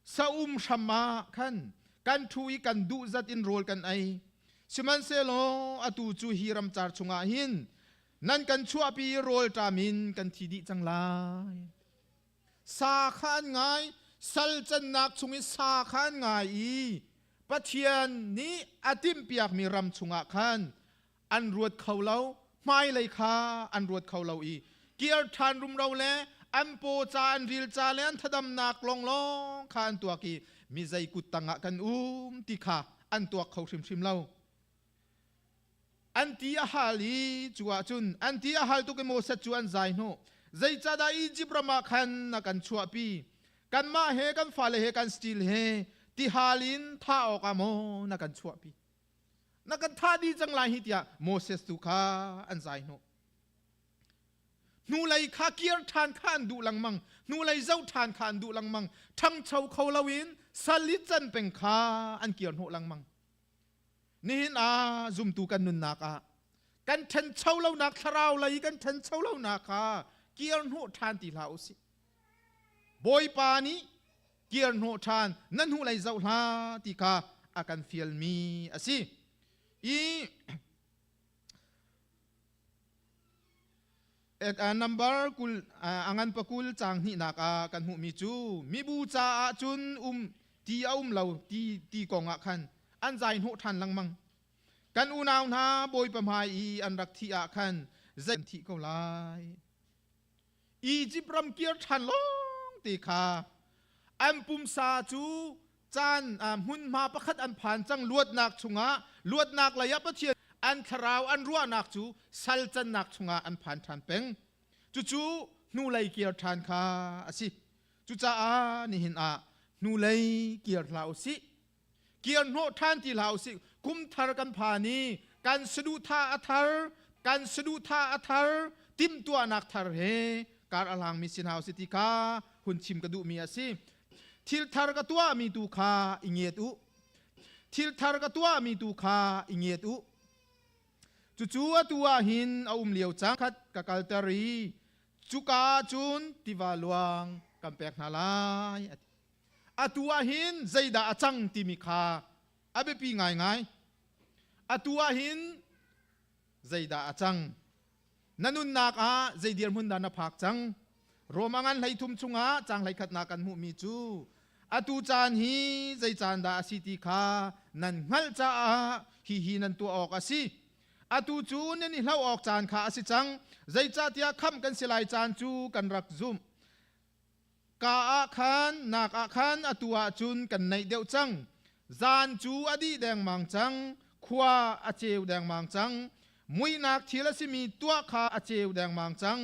saum hram ah khan kan ṭhu i kan duh zat in rawl kan ei. Sihmanhsehlaw atu cu hi ramcar chungah hin nan kan chuahpi i rawl ṭam in kan thi dih cang lai. Sa kha an ngai, sal cannak chung i sa kha an ngai i Pathian nih a timhpiakmi ram chungah khan an ruat kho lo, hmailei kha an ruat kho lo i kir ṭhan rumro le an paw ca an ril ca le an thadamnak lawnglawng kha an tuak i mi zei kut tangah kan um ti kha an tuak kho hrimhrim lo. An ti a hal i cu ah cun an ti a hal tuk i Moses cu an zai hnawh. Zeicahdah Izipt ram ah khan na kan chuahpi? Kanmah he kan fale he kan stil he tihal in thah awkah maw na kan chuahpi? Na kan thah dih cang lai hi tiah Moses tu kha an zai hnawh. Hnulei kha kir ṭhan kha an duh lengmang. Hnulei zoh ṭhan kha an duh lengmang. Ṭhangcho kho loin sal i can peng kha an kir hnawh lengmang. Nihin ah zumtu kan nunnak ah kan ṭhancho lonak thlarau lei kan ṭhancho lonak kha kir hnawh ṭhan ti hlah u sih. Bawipa nih kir hnawh ṭhan na hnulei zoh hlah ti kha a kan fialmi a si. I number kul angan pakul caang hnihnak ah kan hmuhmi cu mibu caah cun um ti a um lo ti ti kong ah khan an zai hnawh ṭhan lengmang. Kan unau hna Bawipa hmai i an rak thih ah khan zei an thih ko lai. Izipt ram kir ṭhan lawng te kha an pumsa cu caan hmunhma pakhat an phan cang luatnak chungah luatnak lei ah Pathian an thlarau an ruahnak cu sal cannak chungah an phan ṭhan peng. Cucu hnulei kir ṭhan kha a si. Cucaah nihin ah hnulei kir hlah u sih. Kir hnawh ṭhan ti hlah u sih. Kum thar kan phan i kan saduhthah a thar, kan saduhthah a thar, timhtuahnak thar he kar a hlangmi si hna u sih ti kha hun chim ka duhmi a si. Thil thar ka tuahmi tu kha i ngiat u. Thil thar ka tuahmi tu kha i ngiat u. Cucu atu ah hin a um lio cang khat ka kalter i cuka ah cun tiva luang kan pek hna lai a ti. Atu ah hin zeidah a cang timi kha a biapi ngaingai. Atu ah hin zeidah a cang? Na nunnak ah zei dirhmun dah na phak cang? Rom a ngan 13 chungah caang 11nak kan hmuhmi cu atu caan hi zei caan dah a si ti kha nan hngalh caah hihi nan tuah awk a si. Atu cu nan i hlauh awk caan kha a si cang. Zeicahtiah khamh kan si lai caan cu kan rak zumh. Ka ah khan nak ah khan atu ah cun kan naih deuh cang. Zan cu a dih dengmang cang, khua a ceu dengmang cang. Muihnak thil a simi tuah kha a ceu dengmang cang.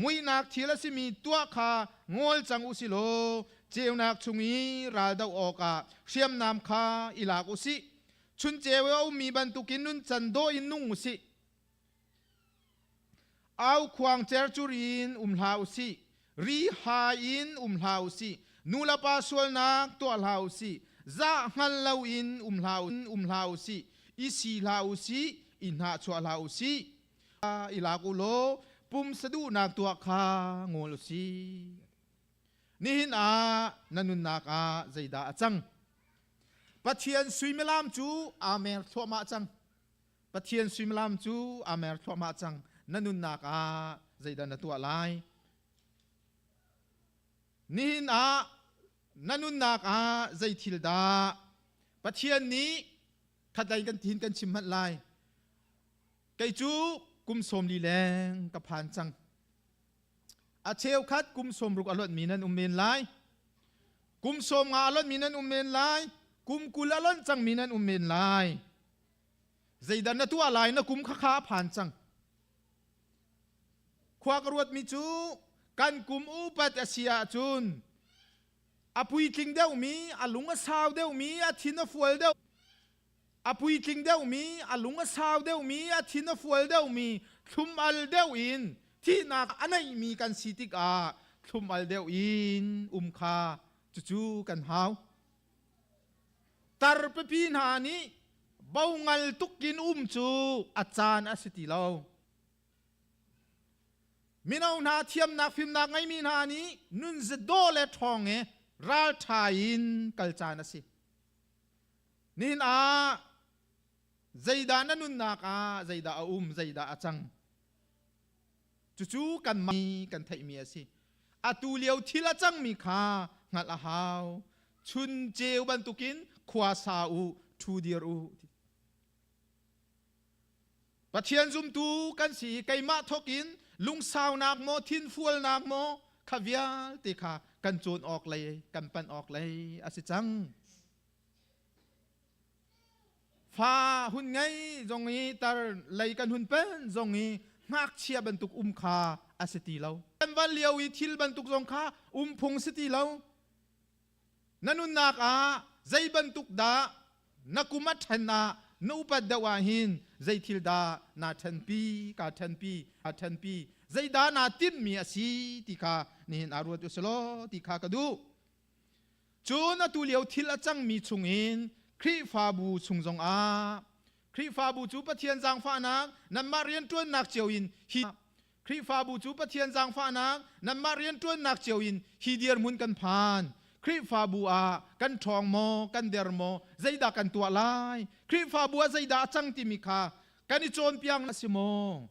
Muihnak thil a simi tuah kha ngol cang u si law ceunak chung i ral doh awkah hriamnam kha i lak u sih. Chun ceu i a ummi bantukin nuncan dawh in nung u sih. Au khuang cercur in um hlah u sih. Ri ha in um hlah u sih. Nu le pa sualnak tuah hlah u sih. Zah hngal loin um hlah um hlah u sih. I si hlah u sih. I hnahchuah hlah u sih. I lak u law pumsa duhnak tuah kha ngol u sih. Nihin ah na nunnak ah zeidah a cang? Pathian suimilam cu aa mer thluahmah cang. Pathian suimilam cu aa mer thluahmah cang. Na nunnak ah zeidah na tuah lai? Nihin ah na nunnak ah zei thil dah Pathian nih khatlei kan thin kan chim hmanh lai. Kei cu kum 40 leng ka phan cang. A cheukhat kum 60 a luatmi nan um men lai. Kum 50 a luatmi nan um men lai. Kum 20 a lonh cangmi nan um men lai. Zeidah na tuah lai na kum kha kha phan cang. Khua ka ruatmi cu kan kum upat a si ahcun a puitling deuhmi, a lung a sau deuhmi, a thin a fual deuh a puitling deuhmi, a lung a sau deuhmi, a thin a fual deuhmi, thlum al deuh in thihnak a neihmi kan si tikah thlum al deuh in um kha cucu kan hau. Tar pipi hna nih bo ngal tukin um cu a caan a si ti lo. Mino hna thiamnak fimnak ngeimi hna nih nun zadaw le ṭhawng i ralṭha in kal caan a si. Nihin ah zeidah na nunnak ah zeidah a um, zeidah a cang? Cucu kan mi kan theihmi a si. Atu lio thil a cangmi kha hngalh a hau. Chun ceu bantukin khua sa u, ṭhu dir u. Pathian zumtu kan si i keimah thawk in lungsaunak maw, thinfualnak maw, kha vialte kha kan cawn awk lei, kan panh awk lei a si cang. Fa hun ngei zong i tar lei kan hun pen zong i ngakchia bantuk um kha a si ti lo. Kan van lio i thil bantuk zong kha um phung si ti lo. Na nunnak ah zei bantuk dah na kum a ṭhen ah na upat deuh ah hin zei thil dah naa ṭhenpi, kaa ṭhenpi, aa ṭhenpi, zeidah naa timhmi a si ti kha nihin aa ruat u si law ti kha ka duh. Cun atu lio thil a cangmi chungin Khrihfabu chung zongah Khrihfabu cu Pathian zaangfahnak nanmah rianṭuannak cio in hi Khrihfabu cu Pathian zaangfahnak nanmah rianṭuannak cio in hi dirhmun kan phan. Khrihfabu ah kan ṭhawng maw, kan der maw, zeidah kan tuah lai? Khrihfabu ah zeidah a cang timi kha kan i cawnpiak a si maw?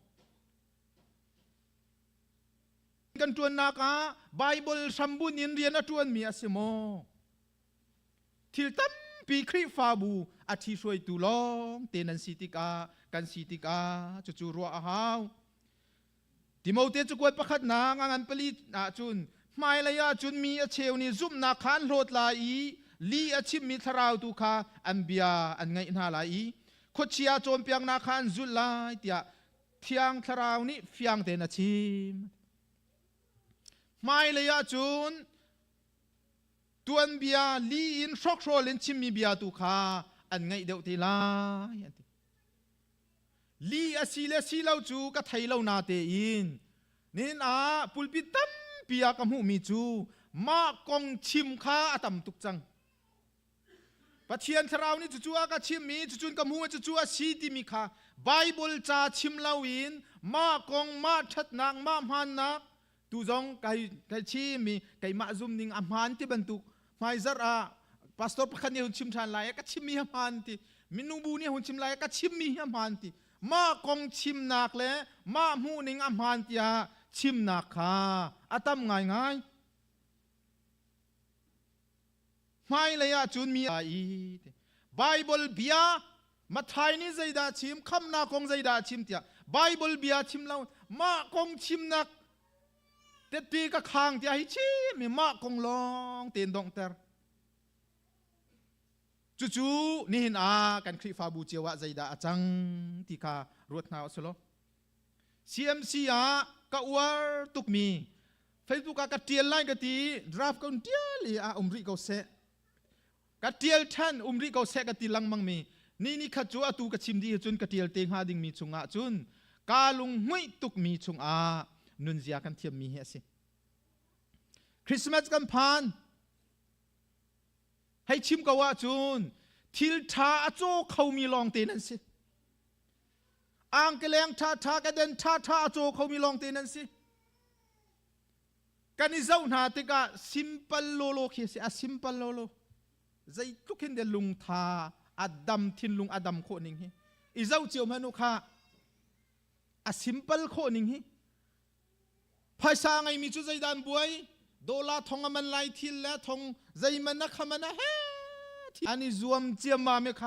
Kan ṭuannak ah Baibal hrambunh in rian a ṭuanmi a si maw? Thil tampi Khrihfabu a ṭhihruaitu lawng te nan si tikah kan si tikah cucu ruah a hau. Timote cakuat pakhatnak a ngan pali ahcun hmailei ahcun mi a cheu nih zumhnak kha an hlawt lai i li a chimmi thlarau tu kha an bia an ngaih hna lai i khuachia cawnpiaknak kha an zulh lai tiah Thiang Thlarau nih fiang tein a chim. Hmailei ahcun tuanbia li in hrokhrawl in chimmi bia tu kha an ngaih deuh te lai an ti. Li a si le si lo cu ka thei lo na tein nihin ah pulpit tampi ah ka hmuhmi cu mah kong chim kha a tam tuk cang. Pathian thlarau nih cucu a ka chimh i cucun ka hmu i cucu a si timi kha Bible ca chim loin mah kong mah ṭhatnak mah hmaannak tu zong kai kai chim i keimah zum ning a hmaan ti bantuk hmaizarh ah pastor pakhat nih hun chim ṭhan lai ka chimmi hi a hmaan ti minu bu nih hun chim lai ka chimmi hi a hmaan ti mah kong chimnak le mah hmuhning a hmaan tiah chimnak kha a tam ngaingai. Hmailei ah cun mi i Bible bia Mathai nih zeidah chim khamnak kong zeidah chim tiah Bible bia chim lo mah kong chimnak tette ka khang tiah hi chim mi mah kong lawng tein donghter cucu nihin ah kan Khrihfabu cio ah zeidah a cang ti kha ruat hna usih law CMC ah ka uar tukmi Facebook ah ka ṭial lai ka ti draft ka un ṭial i ah um rih ko seh ka ṭial ṭhan um rih ko seh ka ti lengmang mi ni ni khat cu atu ka chim dih cun ka ṭial te hnga dingmi chungah cun Ka lung hmuih tukmi chungah nunzia kan thiammi hi a si. Christmas kan phan. Hei chim ko ahcun thil ṭha a caw khomi lawng te nan si. Angkeleng ṭha ṭha ka den ṭha ṭha a caw khomi lawng te nan si. Kan i zoh hna tikah simple lawlaw khi a si. A simple lawlaw. Zeitluk hin de lungtha a dam thinlung a dam khawh ning hi. I zoh cio hmanh u kha a simple khawh ning hi. Phaisa ngeimi cu zeidah an buai? Dollar thong a man lai thil le thong zeiman a khaman a he an i zuam ciammam i kha.